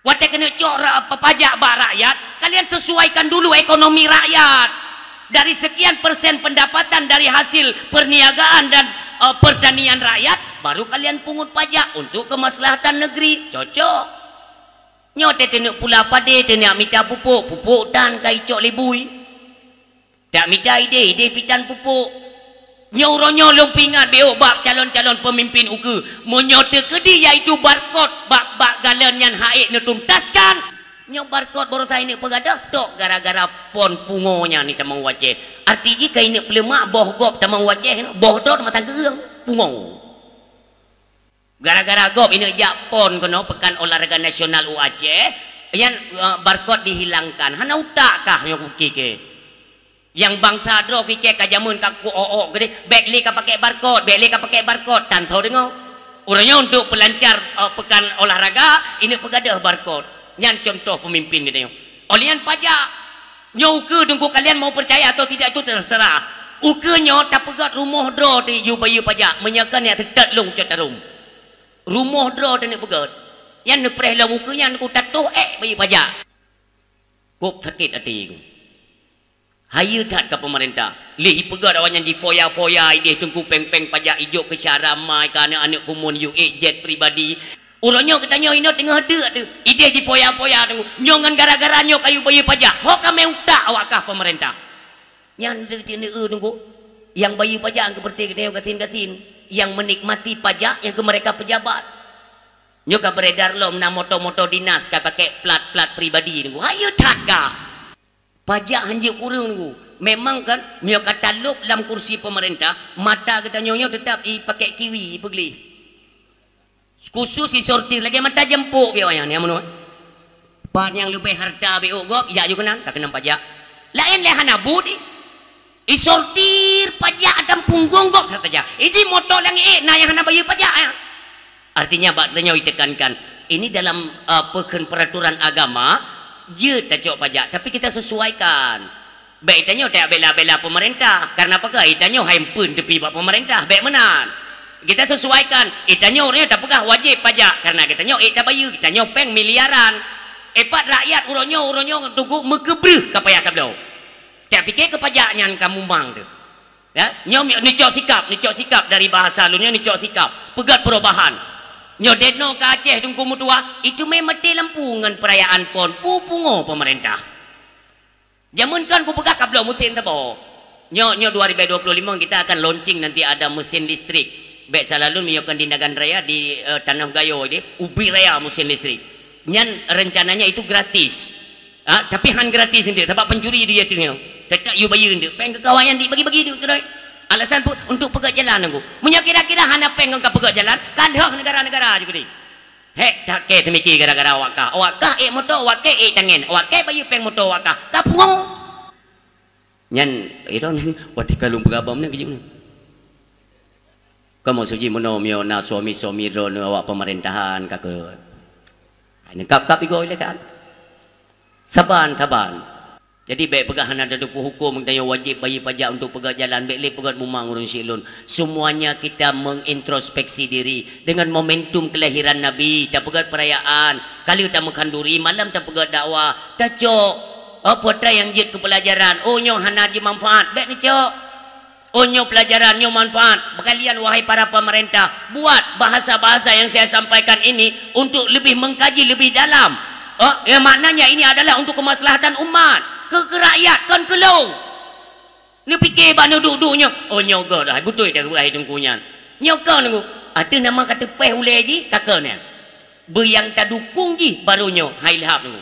Watée keuneuk cok ra-, pa-, pajak bak rakyat, kalian sesuaikan dulu ekonomi rakyat. Dari sekian persen pendapatan dari hasil perniagaan dan, eh, pertanian rakyat, baru kalian pungut pajak untuk kemaslahatan negeri. Cocok. Nyoe teuneuk pula padé, teuneuk mita pupuk, pupuk tan ka icok lé bui. Dak mita idéh, idéh pih tan pupuk. Nyoe uroe nyoe lôn peuingat bék bak calon-calon peumimpin ukeue. Meunyoe teukeudi yaitu barkot bak, bak galon nyan hana neutuntaskan, nyoe barkot baroesa ineuk peugadôh tok gara-gara phon pungo nyan itamong u Aceh. Arti jih ka ineuk peuleumak boh gob tamong u Aceh, boh droe mantong keureung pungo. Gara-gara gob ineuk jak phon keunoe Pekan Olahraga Nasional u Aceh, nyan, eh, barkot dihilangkan. Hana utak kah nyoe kuki ke? Nyang bansa droe kike ka jameun ka kuok-ok keudeh, bék lé ka pakai barkot, bék lé ka pakai barkot, tan soe deungoe. Uroe nyoe untuk pelancar, eh, Pekan Olahraga, ineuk peugadôh barkot. Nyan contoh peumimpin geutanyoe. Óh lheueh nyan pajak. Nyoe ukeue teungku kalian mau percaya atau tidak itu terserah. Ukeue nyoe tapeugét rumoh droe teuh ju bayeue pajak, meunyoe kon nyan seutôt lôn cot tarom. Rumoh droe teuh neuk peugét. Nyan neupreh lom ukeue nyan ku tatoh ék bayeue pajak. Kok sakét até ku. Hayeue that ka peumeurintah. Lheueh ipeugah awaknyan jifoya-foya ideh teungku, péng-péng pajak ijok keu syara mai keu aneuk-aneuk kumun, yue ék jet pribadi. Uroe nyoe geutanyoe inoe teungoh deuk teuh. Ideh jifoya-foya teungku. Nyoe ngon gara-gara nyoe kayue bayeue pajak. Ho ka mé utak awak kah peumeurintah. Nyan teuh teungku. Nyang bayeue pajak nyang keupeureuté geutanyoe gasien-gasien. Nyang meunikmati pajak nyang keu mereka pejabat. Nyoe ka beredar lom na moto-moto dinas ka pakai plat-plat pribadi teungku. Hayeue that ka. Pajak hanjeuet kureueng teungku. Memang kan, meunyoe ka talop lam kursi peumeurintah, mata geutanyoe nyoe teutap ipakai kiwi, ipeugleh. Khusus isortir lagèe mata jempok biôh nyan, nyan meunoe. Pat nyang leubeh harta biôh gob, ijak ju keunan, ka keunong pajak. Laén lé hana buet, isortir pajak dan punggong gob saja. Iji moto nyang ék na nyang hana bayeue pajak, ya. Artinya, bak tanyoe itekankan, ini dalam, eh, peukheun peraturan agama, jeuet tacok pajak, tapi kita sesuaikan. Bèk tanyoe tabela-bela pemerintah, karena peugah tanyoe hai empeuen teupi bak pemerintah, bèk meunan. Kita sesuaikan, tanyoe ureueng tapeugah wajéb pajak, karena geutanyoe ék tabayeue, tanyoe péng miliaran. Epat rakyat uroe nyoe, uroe nyoe teungku meukeubreuk ka payah tabloe. Tapike keu pajak nyan ka mumang teuh. Ya, nyoe mi-, neucok sikap, neucok sikap dari bahasa lôn nyoe, neucok sikap. Peugöt perubahan. Nyoe denoe ka Aceh teungku meutuah, itu mé maté lampu ngon perayaan pon, pu-, pungo pemerintah. Jameun kan kupeugah ka bloe mesin saboh. Nyoe, nyoe dua ribu dua puluh lima kita akan launching nanti ada mesin listrik. Bèk salah lôn meunyoe kon di Nagan Raya di, eh, Tanoh Gayo di, ubit raya mesin listrik. Nyan rencananya itu gratis. Ha, tapi han gratis eunteuk, sabab pancuri di ateueh nyoe. Teutap yue bayeue eunteuk. Péng keu kawan nyan dibagi-bagi duit keudroe. Alasan pun untuk peugöt jalan teungku. Meunyoe kira-kira hana péng ngon ka peugöt jalan, ka lheueh negara-negara ju keudeh. Hék, cakée teumiki gara-gara awak kah. Awak kah ék moto, awak kée ék tangen. Awak kée bayeue péng moto awak kah. Ka pungo. Nyan, iron, watèe ka lôn peugah bak meunan keujeuet meunan. Kamoe suji meunoe miyueb na suami-suami droeneuh awak pemerintahan ka keu. Hai neukab-kab igoe lé kan. Saban, saban. Jadi, bèk peugah hana tateupeue huköm, tanyoe wajéb bayeue pajak untuk peugöt jalan, bèk lé peugöt mumang ureueng syiek lôn. Semuanya kita mengintrospeksi diri. Dengan momentum kelahiran Nabi, tapeugöt perayaan, ka lheueh tameukhanduri, malam tapeugöt dakwah, tacok, oh, peue nyang jeuet keu pelajaran, oh, nyoe hana jimanfaat, bèk neucok. Oh, nyoe pelajaran, nyoe manfaat. Kalian, wahai para pemerintah, buat bahasa-bahasa yang saya sampaikan ini untuk lebih mengkaji lebih dalam. Oh, yang maknanya ini adalah untuk kemaslahatan umat, keu, keu rakyat, kon keu lôn. Neupike bak neuduek-duek nyoe, oh, nyoe göt dah, beutôi dah, wahai teungku nyan. Nyoe kon, teungku. Ateueh nama ka teupéh ulèe jih, ka kon nyan. Beu nyang tadukung jih baru nyoe, hai lheueh teungku.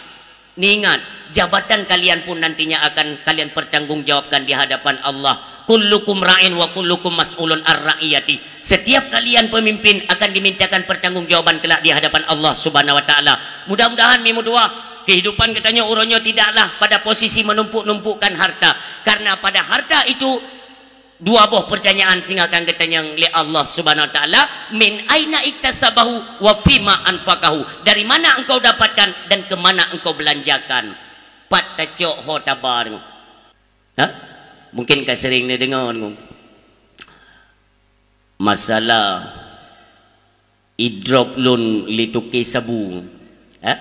Niingat, jabatan kalian pun nantinya akan kalian pertanggungjawabkan di hadapan Allah. Kullukum ra'in wa kullukum mas'ulun ar ra'iyati. Setiap kalian pemimpin akan dimintakan pertanggungjawaban kelak di hadapan Allah Subhanahu wa Ta'ala. Mudah-mudahan meutuah kehidupan geutanyoe uroe nyoe tidaklah pada posisi menumpuk-numpukkan harta. Karena pada harta itu dua boh pertanyaan singoh akan geutanyong lé Allah Subhanahu wa Ta'ala, "Min aina iktasabahu wa fima anfaqahu?" Dari mana engkau dapatkan dan ke mana engkau belanjakan? Pat tacok ho taba teungku. Ha? Mungkin ka sering neudeungoe teungku. Masalah idrop lôn lé toke sabu. Ha?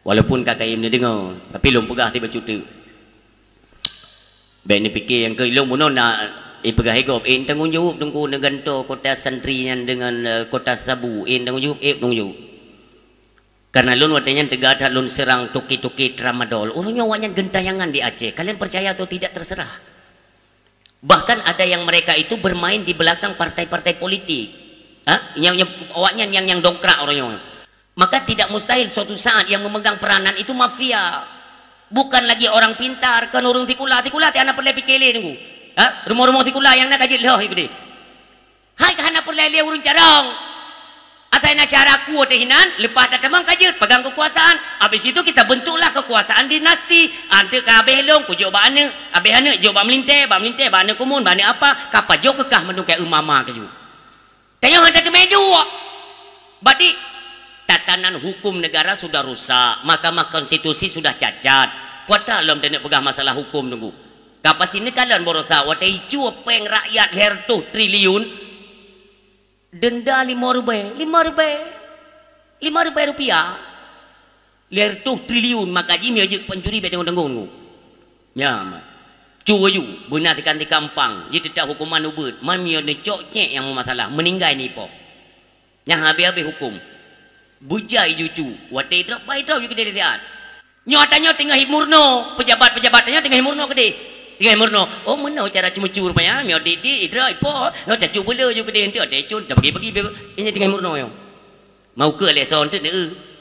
Walaupun ka kayém neudeungoe, tapi lôn peugah tiba cuteuk. Bèk neupike nyang keu lôn bunoe na ipeugah igob, eh, tanggong jaweueb teungku neugantoe kota santri nyan deungon, eh, kota sabu, eh, tanggong jaweueb, eh, tanggong jaweueb. Karena lôn watèe nyan teuga that lôn seurang toke-toke tramadol. Ureueng nyoe awaknyan geuntaiangan di Aceh. Kalian percaya atau tidak terserah. Bahkan ada yang mereka itu bermain di belakang partai-partai politik. Ha? Yang, yang, awaknyan yang, yang dongkrak orang nyoe. Maka tidak mustahil suatu saat yang memegang peranan itu mafia. Bukan lagi orang pintar, kon ureueng sikula. Sikula teuh hana peureulèe pike lé teungku. Ha? Rumoh-rumoh sikula nyang na ka jeuet lheueh geude. Hai ka hana peureulèe lé ureueng carông. Asai na syara ku teuh inan, leupah tatamong ka jeuet pegang kekuasaan. Habis itu kita bentuklah kekuasaan dinasti. Anteuk ka habéh lôn, kujok bak aneuk. Habéh aneuk, jok bak meulintèe, bak meulintèe, bak aneuk kumun, bak aneuk apa. Ka pajoh keu kah mandum keu mama keujeuet. Tanyoe hana teumé duek. Badi, tatanan hukum negara sudah rusak, Mahkamah Konstitusi sudah cacat. Peue atra lom taneuk peugah masalah hukum teungku. Ka pasti neukalon baroesa watèe icue péng rakyat lhèe reutôh triliun. Denda lima ribèe, lima ribèe, lima ribèe rupiah. Lhèe reutôh triliun, maka jih meunyoe jeuet pancuri bèk tanggong-tanggong. Nyan. Cu laju, beuna tikang-tikang pang, jih teutap huköman ubeut, man meunyoe neucok cék nyang meumasalah, meuninggai nipo. Nyang habéh-habéh huköm. Beujai ju cu, watée idrop, bah idrop ju keudeh lé siat. Nyoe tanyoe teungoh imurno, pejabat-pejabat tanyoe teungoh imurno keudeh. Teungoh imurno, oh meunoe cara ceumeucu rupanya, meunyoe dik-dik idrop ipo, nyoe tacu beuleu ju keudeh, enteuk watée cun, tabagi-bagi, inya teungoh imurno nyoe. Mau keu lé son teuk neu.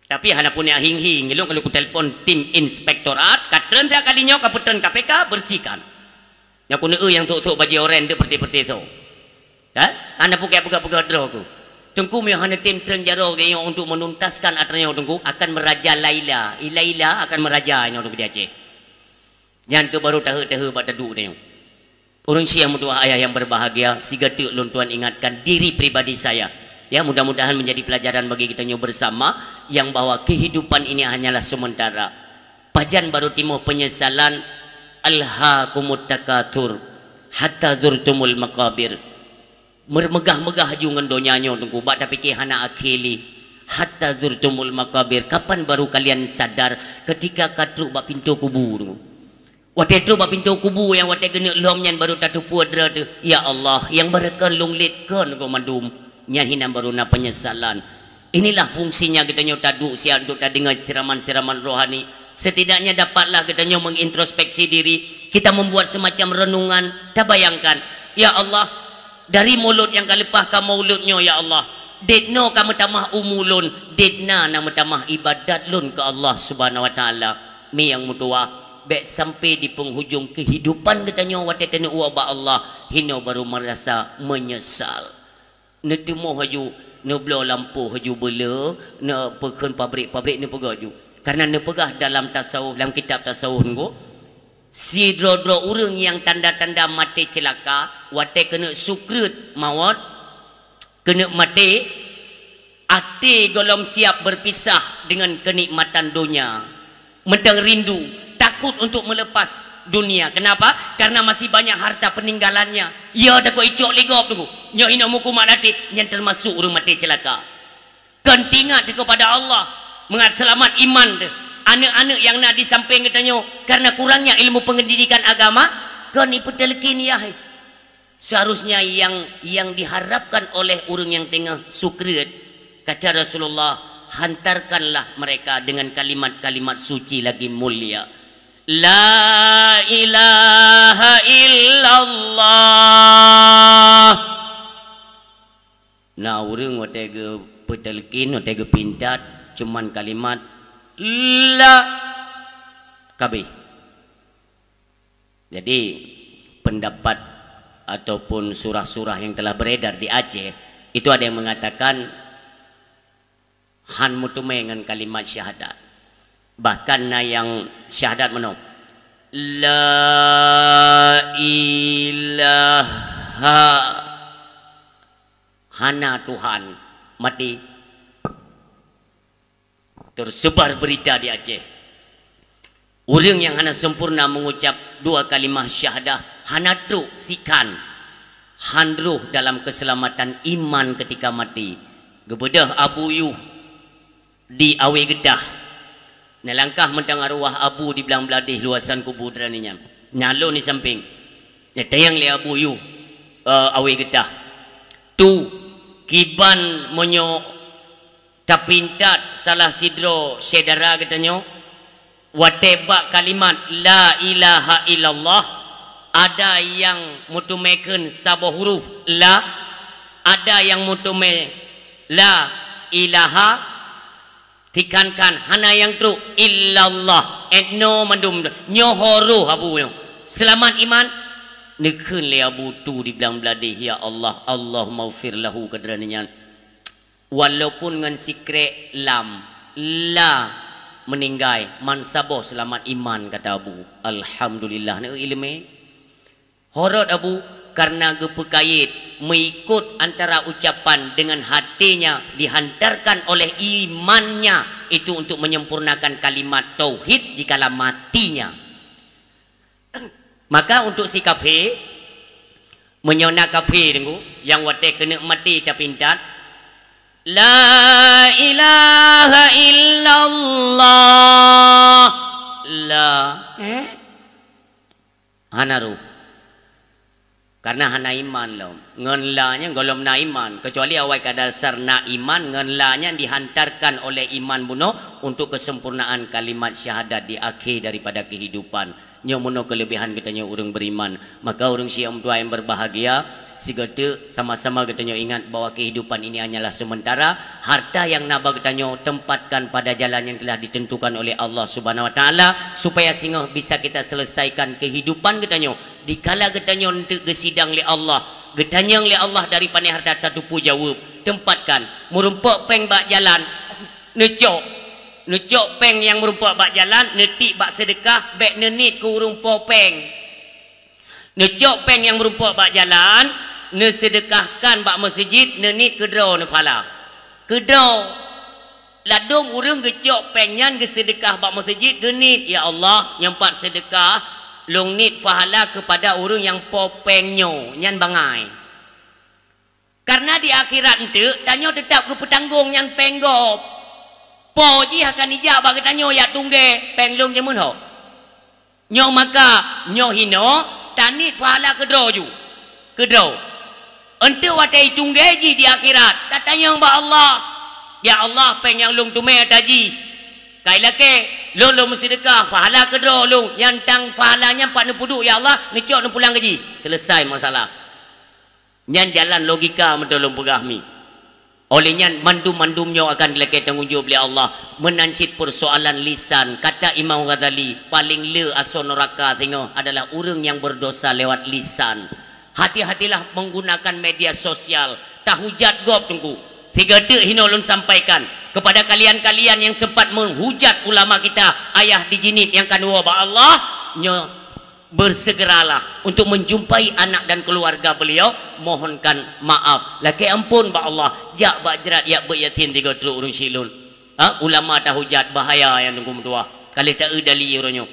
Tapi hana pun nyang hing-hing, ngelok kalau kutelepon tim inspektorat, ka treun tiap kali nyoe ka peutreun K P K, bersihkan. Nyoe ku neu nyang tok-tok bajée oranye deuek peureute-peureute so. Ha? Hana pukek peugah-peugah droe ku. Teungku meunyoe hana tem treun jaroe geutanyoe untuk menuntaskan atra nyoe teungku akan merajalela. Ila-ila akan meraja nyoe teungku di Aceh. Nyan keuh baru tahe-tahe bak taduek tanyoe. Ureuëng syeh meutuah ayah yang berbahagia, siga teuk lôn tuan ingatkan diri pribadi saya. Ya, mudah-mudahan menjadi pelajaran bagi kita nyoe bersama yang bahwa kehidupan ini hanyalah sementara. Pajan baru timoh penyesalan, alhaakumut takatsur hatta zurtumul maqabir. Meumegah-megah ju ngon donya nyoe teungku, bak tapike hana akhé lé. Hatta zurtumul maqabir, kapan baru kalian sadar ketika ka trok bak pintoe kubu teungku? Watée trok bak pintoe kubu nyang watée geuneuk lom nyan baru tateupeue droe teuh, ya Allah, nyang beureukon lôn lét kon keu mandum, nyan hinan baru na penyesalan. Inilah fungsinya geutanyoe taduek siat untuk tadeungoe siraman-siraman rohani. Setidaknya dapatlah geutanyoe mengintrospeksi diri, kita membuat semacam renungan, tabayangkan, ya Allah, dari mulod nyang ka leupah kamoe ulot nyoe, ya Allah, detnoe ka meutamah umu lôn, detna na meutamah ibadat lôn keu Allah Subhanahu wa Taala. Mi nyang meutuwah, bék sampai di penghujung kehidupan geutanyoe watée taneuk woe bak Allah, hinoe baru merasa menyesal. Neuteumôh laju, neubloe lampôh laju beuleu, neupeukheun pabrik-pabrik neupeugah laju. Karena neupeugah dalam tasawuf, lam kitab tasawuf nyoe, sidroe-droe ureuëng nyang tanda-tanda maté ceulaka, watée keuneuk sukreut mawöt, keuneuk maté, até gohlom siap berpisah dengan kenikmatan donya. Mantong rindu, takut untuk melepas dunia. Kenapa? Karena masih banyak harta peninggalannya. Ya, takot icok lé gob teungku. Nyoe hinoe meukumat até, nyan termasuk ureuëng maté ceulaka. Kon teuingat kepada Allah, mangat seulamat iman teuh. Aneuëk-aneuëk nyang na di sampéng geutanyoe, karena kurangnya ilmu pendidikan agama, kon ipeuteuleukin yah. Seharusnya yang, yang diharapkan oleh ureuëng nyang teungoh sukreut, kata Rasulullah, hantarkanlah mereka dengan kalimat-kalimat suci lagi mulia. La ilaha illallah. Na ureuëng watée geupeuteuleukin, watée geupintat, cuman kalimat la, ka abéh. Jadi, pendapat ataupun surah-surah yang telah beredar di Aceh, itu ada yang mengatakan han meuteumé ngon kalimat syahadat. Bahkan na nyang syahadat meunoe, "La ilaha, hana Tuhan." Mati. Tersebar berita di Aceh. Ureuëng nyang hana sempurna mengucap dua kalimah syahadah hana trok sikan, han roh dalam keselamatan iman ketika mati. Geubeudôh Abu Yuh di Awe Geutah. Neulangkah mantong arwah Abu di blang bladeh luasan kubu droeneuh nyan. Nyan lôn di sampéng. Neutanyong lé Abu Yuh, eh, Awe Geutah. Tu, kiban meunyoe tapintat salah sidroe syedara geutanyoe, watée bak kalimat la ilaha illallah, ada nyang meuteumé kheun saboh huruf la, ada nyang meuteumé la ilaha, tikankan hana nyang trok illallah, etno mandum nyoe ho roh Abu nyoe. Seulamat iman, neukheun lé Abu tu di blang bladeh, "Ya Allah, Allahummaghfir lahu," keu droeneuh nyan. Walaupun ngon sikrék lam, la meuninggai, man saboh seulamat iman, kata Abu. Alhamdulillah, na iéleumé. Horot Abu, karena geupeukayét, meuikot antara ucapan dengan hatinya dihantarkan oleh imannya itu untuk menyempurnakan kalimat tauhid di kala matinya. Maka untuk si kafé, meunyoe na kafé deungoe, nyang watée keuneuk maté tapintat, "La ilaha illallah." La. Eh? Hana roh. Karena hana iman lom. Ngon la nyan gohlom na iman. Kecuali awai ka dasar na iman, ngon la nyan dihantarkan oleh iman bunoe untuk kesempurnaan kalimat syahadat di akhé daripada kehidupan. Nyoe meunoe keulebihan geutanyoe ureuëng beriman. Maka ureuëng syiek meutuah nyang berbahagia, sigoe teuk sama-sama geutanyoe ingat bahwa kehidupan ini hanyalah sementara. Harta nyang na bak geutanyoe tempatkan pada jalan yang telah ditentukan oleh Allah Subhanahu Wa Taala, supaya singoh bisa kita selesaikan kehidupan geutanyoe. Dikala geutanyoe eunteuk geusidang lé Allah, geutanyong lé Allah dari pané harta tatupeue jaweueb, tempatkan. Meurumpok péng bak jalan, neucok. Neucok péng nyang meurumpok bak jalan, neutiek bak seudeukah, bék neuniet keu ureuëng po péng. Neucok péng nyang meurumpok bak jalan, neuseudeukahkan bak meuseujid, neuniet keudroe neuphala. Keudroe. Ladôm ureuëng geucok péng nyan geuseudeukah bak meuseujid, geuniet, "Ya Allah, nyang pat seudeukah, lôn niet pahala keupada ureuëng nyang po péng nyoe." Nyan bangai. Karena di akhirat eunteuk, tanyoe teutap geupeutanggong nyan péng gob. Po jih akan ijak bak geutanyoe, "Jak tunggée, péng lôn jeuet meunoe." Nyoe maka, nyoe hinoe, taniet pahala keudroe ju. Keudroe. Eunteuk watée itunggée jih di akhirat, tatanyong bak Allah, "Ya Allah, péng nyang lôn teumé ata jih. Kai lakée, lôn lôn meuseudeukah, pahala keudroe lôn, nyang tang pahala nyan pat neupeuduek, ya Allah, neucok neupulang keu jih." Selesai masalah. Nyan jalan logika meuteulôn peugah mi. Oleh nyan, mandum-mandum nyoe akan dilakée tanggong jaweueb lé Allah. Meunan cit peusoalan lisan, kata Imam Ghazali, paléng le asoe nuraka singoh adalah ureuëng nyang berdosa lewat lisan. Hati-hatilah menggunakan media sosial, tahujat gob teungku. Tiga deuk hinoe lôn sampaikan kepada kalian-kalian yang sempat menghujat ulama kita, ayah di Jeunieb nyang ka neuwoe bak Allah, nyoe bersegeralah untuk menjumpai anak dan keluarga beliau, mohonkan maaf, lakée amphon bak Allah, jak bak jrat yak beuet yatim tiga trok ureuëng syiek lôn. Ha, ulama tahujat, bahaya nyang teungku meutuah. Ka lheueh ta-eu dali uroe nyoe.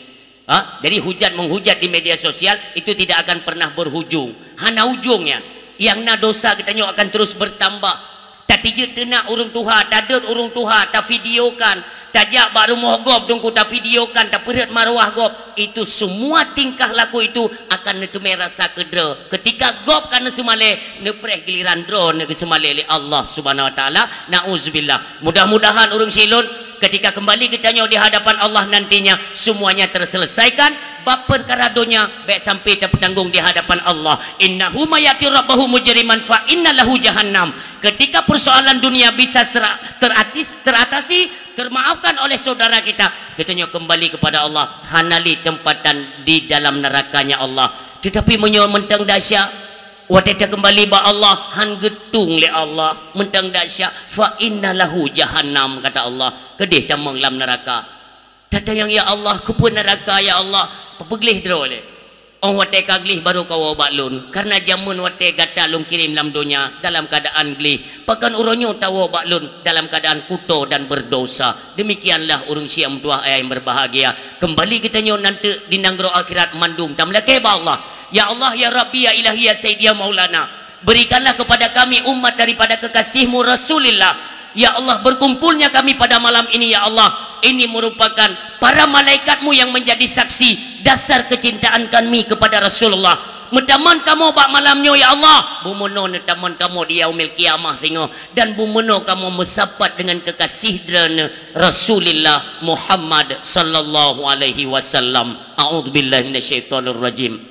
Ha, jadi hujat menghujat di media sosial itu tidak akan pernah berujung. Hana ujungnya. Nyang na dosa geutanyoe akan terus bertambah. Tatijeuet teunak ureuëng tuha, tadot ureuëng tuha, tavideokan, tajak bak rumoh gob teungku, tavideokan, tapeurhot marwah gob. Itu semua tingkah laku itu akan neuteumé rasa keudroe. Ketika gob ka neuseumalée, neupreh giliran droeneuh geuseumalée lé Allah Subhanahu Wa Taala. Nauzubillah. Mudah-mudahan ureuëng syiek lôn, ketika kembali geutanyoe di hadapan Allah nantinya, semuanya terselesaikan. Bab peukara donya bék sampai tapeutanggong di hadapan Allah. "Innahu may ya'ti rabbahu mujriman fa inna lahu jahannam." Ketika persoalan dunia bisa tera-, teratis-, teratasi, termaafkan oleh saudara kita, geutanyoe kembali kepada Allah, hana lé tempatan di dalam nerakanya Allah. Tetapi meunyoe mantong dahsyat, watée takeumbali bak Allah, han geutung lé Allah, mantong dahsyat, "Fa inna lahu jahannam," kata Allah, "keudeh tamong lam neuraka." Tatanyong, "Ya Allah, keupeue neuraka, ya Allah?" Peugléh droe lé. "Oh, watée ka gléh barô kawoe bak lôn, karena jameun watée gata lôn kirém lam donya dalam keuadaan gléh, pakon uroe nyoe tawoe bak lôn dalam keuadaan kuto dan berdosa?" Demikianlah ureuëng syiek meutuah ayah yang berbahagia. Kembali geutanyoe nanteuk di nanggroe akhirat mandum tameulakée bak Allah. "Ya Allah, ya Rabbi, ya Ilahi, ya Sayyidi, ya Maulana, berikanlah kepada kami umat daripada kekasih-Mu Rasulillah. Ya Allah, berkumpulnya kami pada malam ini, ya Allah, ini merupakan para malaikat-Mu yang menjadi saksi dasar kecintaan kami kepada Rasulullah. Meutamon kamoe bak malam nyoe, ya Allah, bumoe neutamon kamoe di Yaumil Qiyamah singoh, dan bumoe kamoe meusapat dengan kekasih Droeneuh Rasulillah Muhammad sallallahu alaihi wasallam." A'udzubillahi minasyaitonirrajim.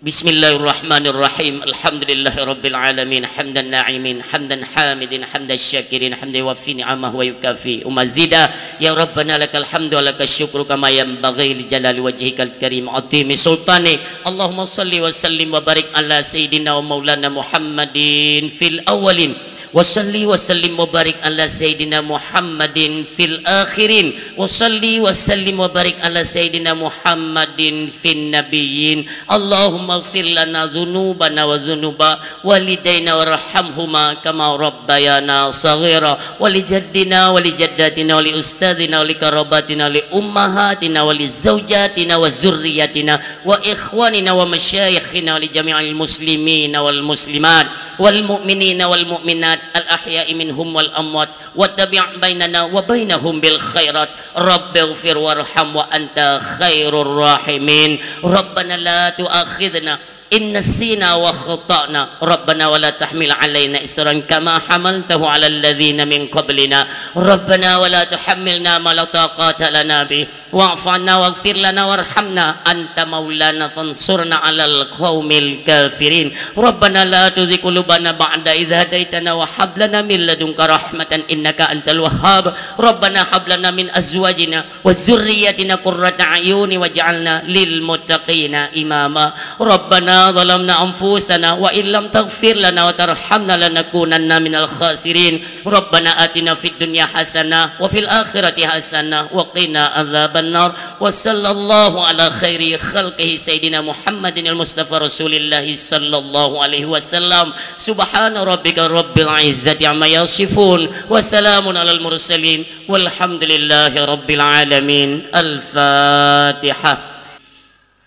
Bismillahirrahmanirrahim. Alhamdulillahirabbil alamin. Hamdan na'imin, hamdan hamidin, hamdan syakirin, hamdan yuwafi ni'amahu wa yukafi mazidah. Ya Rabbana lakal hamdu wa lakasy syukru kama yanbaghi li jalali wajhikal karim wa 'azimi sultanik. Allahumma shalli wa sallim wa barik ala sayyidina wa maulana Muhammadin fil awwalin. Wa shalli wa sallim wa barik ala sayyidina Muhammadin fil akhirin. Wa shalli wa sallim wa barik ala sayyidina Muhammadin fin nabiyyin. Allahumma ighfir lana dzunubana wa dzunuba walidaina warhamhuma kama rabbayana shaghira. Wa li jaddina wa li jaddatina wa li ustadzina wa li qarabatina wa li ummahatina wa li zaujatina wa dzurriyyatina wa ikhwanina wa masyayikhina wa li jami'il muslimina wal muslimat wal mu'minina wal mu'minat الأحياء منهم والأموات وتابع بيننا وبينهم بالخيرات. رب اغفر وارحم وأنت خير الراحمين. ربنا لا تؤاخذنا إن نسينا وأخطأنا. ربنا ولا تحمل علينا إصرا كما حملته على الذين من قبلنا. ربنا ولا تحملنا ما لا طاقة لنا به واعف عنا واغفر لنا وارحمنا أنت مولانا فانصرنا على القوم الكافرين. ربنا لا تزغ قلوبنا بعد إذ هديتنا وهب لنا من لدنك رحمة إنك أنت الوهاب. ربنا هب لنا من أزواجنا وذرياتنا قرة أعين واجعلنا للمتقين إماما. ربنا ظلمنا أنفسنا وإن لم تغفر لنا وترحمنا لنكونن من الخاسرين. ربنا آتنا في الدنيا حسنة وفي الآخرة حسنة وقنا عذاب النار. وصلى الله على خير خلقه سيدنا محمد المصطفى رسول الله صلى الله عليه وسلم. سبحان ربك رب العزة عما يصفون. وسلام على المرسلين. والحمد لله رب العالمين. الفاتحة.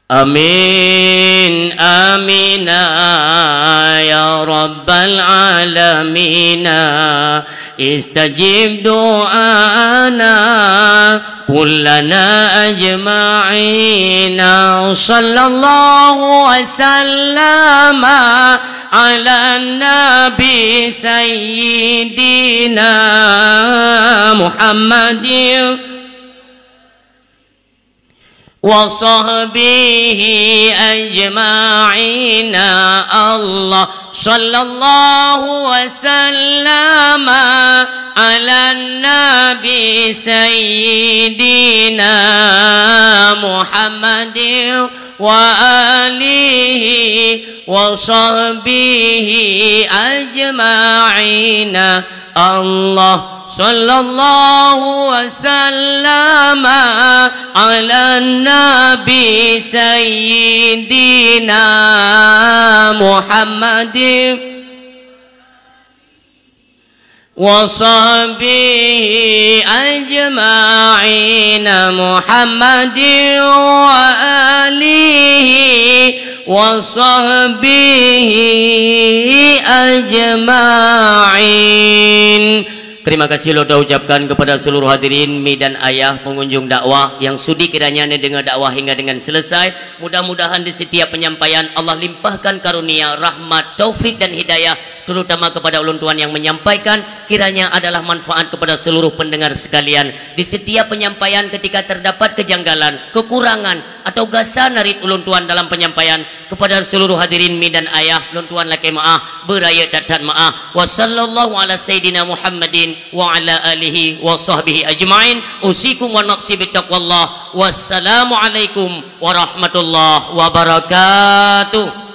آمين، آمين، يا رب العالمين. استجب دعانا كلنا أجمعين. صلى الله وسلم على النبي سيدنا محمد وصحبه أجمعين. الله صلى الله وسلم على النبي سيدنا محمد وآله وصحبه أجمعين. الله صلى الله وسلم على النبي سيدنا محمد وصحبه أجمعين. محمد وآله وصحبه أجمعين. Terima kasih lôn ucapkan kepada seluruh hadirin mi dan ayah pengunjung dakwah yang sudi kiranya neudeungoe dakwah hingga dengan selesai. Mudah-mudahan di setiap penyampaian Allah limpahkan karunia, rahmat, taufik dan hidayah, terutama kepada ulôn tuan yang menyampaikan, kiranya adalah manfaat kepada seluruh pendengar sekalian. Di setiap penyampaian ketika terdapat kejanggalan, kekurangan, atau gasa narit ulôn tuan dalam penyampaian, kepada seluruh hadirin mi dan ayah, lôn tuan lakée meu'ah, beurayeuk that-that meu'ah. Wa sallallahu ala sayyidina Muhammadin wa ala alihi wa sahbihi ajma'in. Usikum wa nafsi bitaqwallah. Wassalamualaikum warahmatullahi wabarakatuh.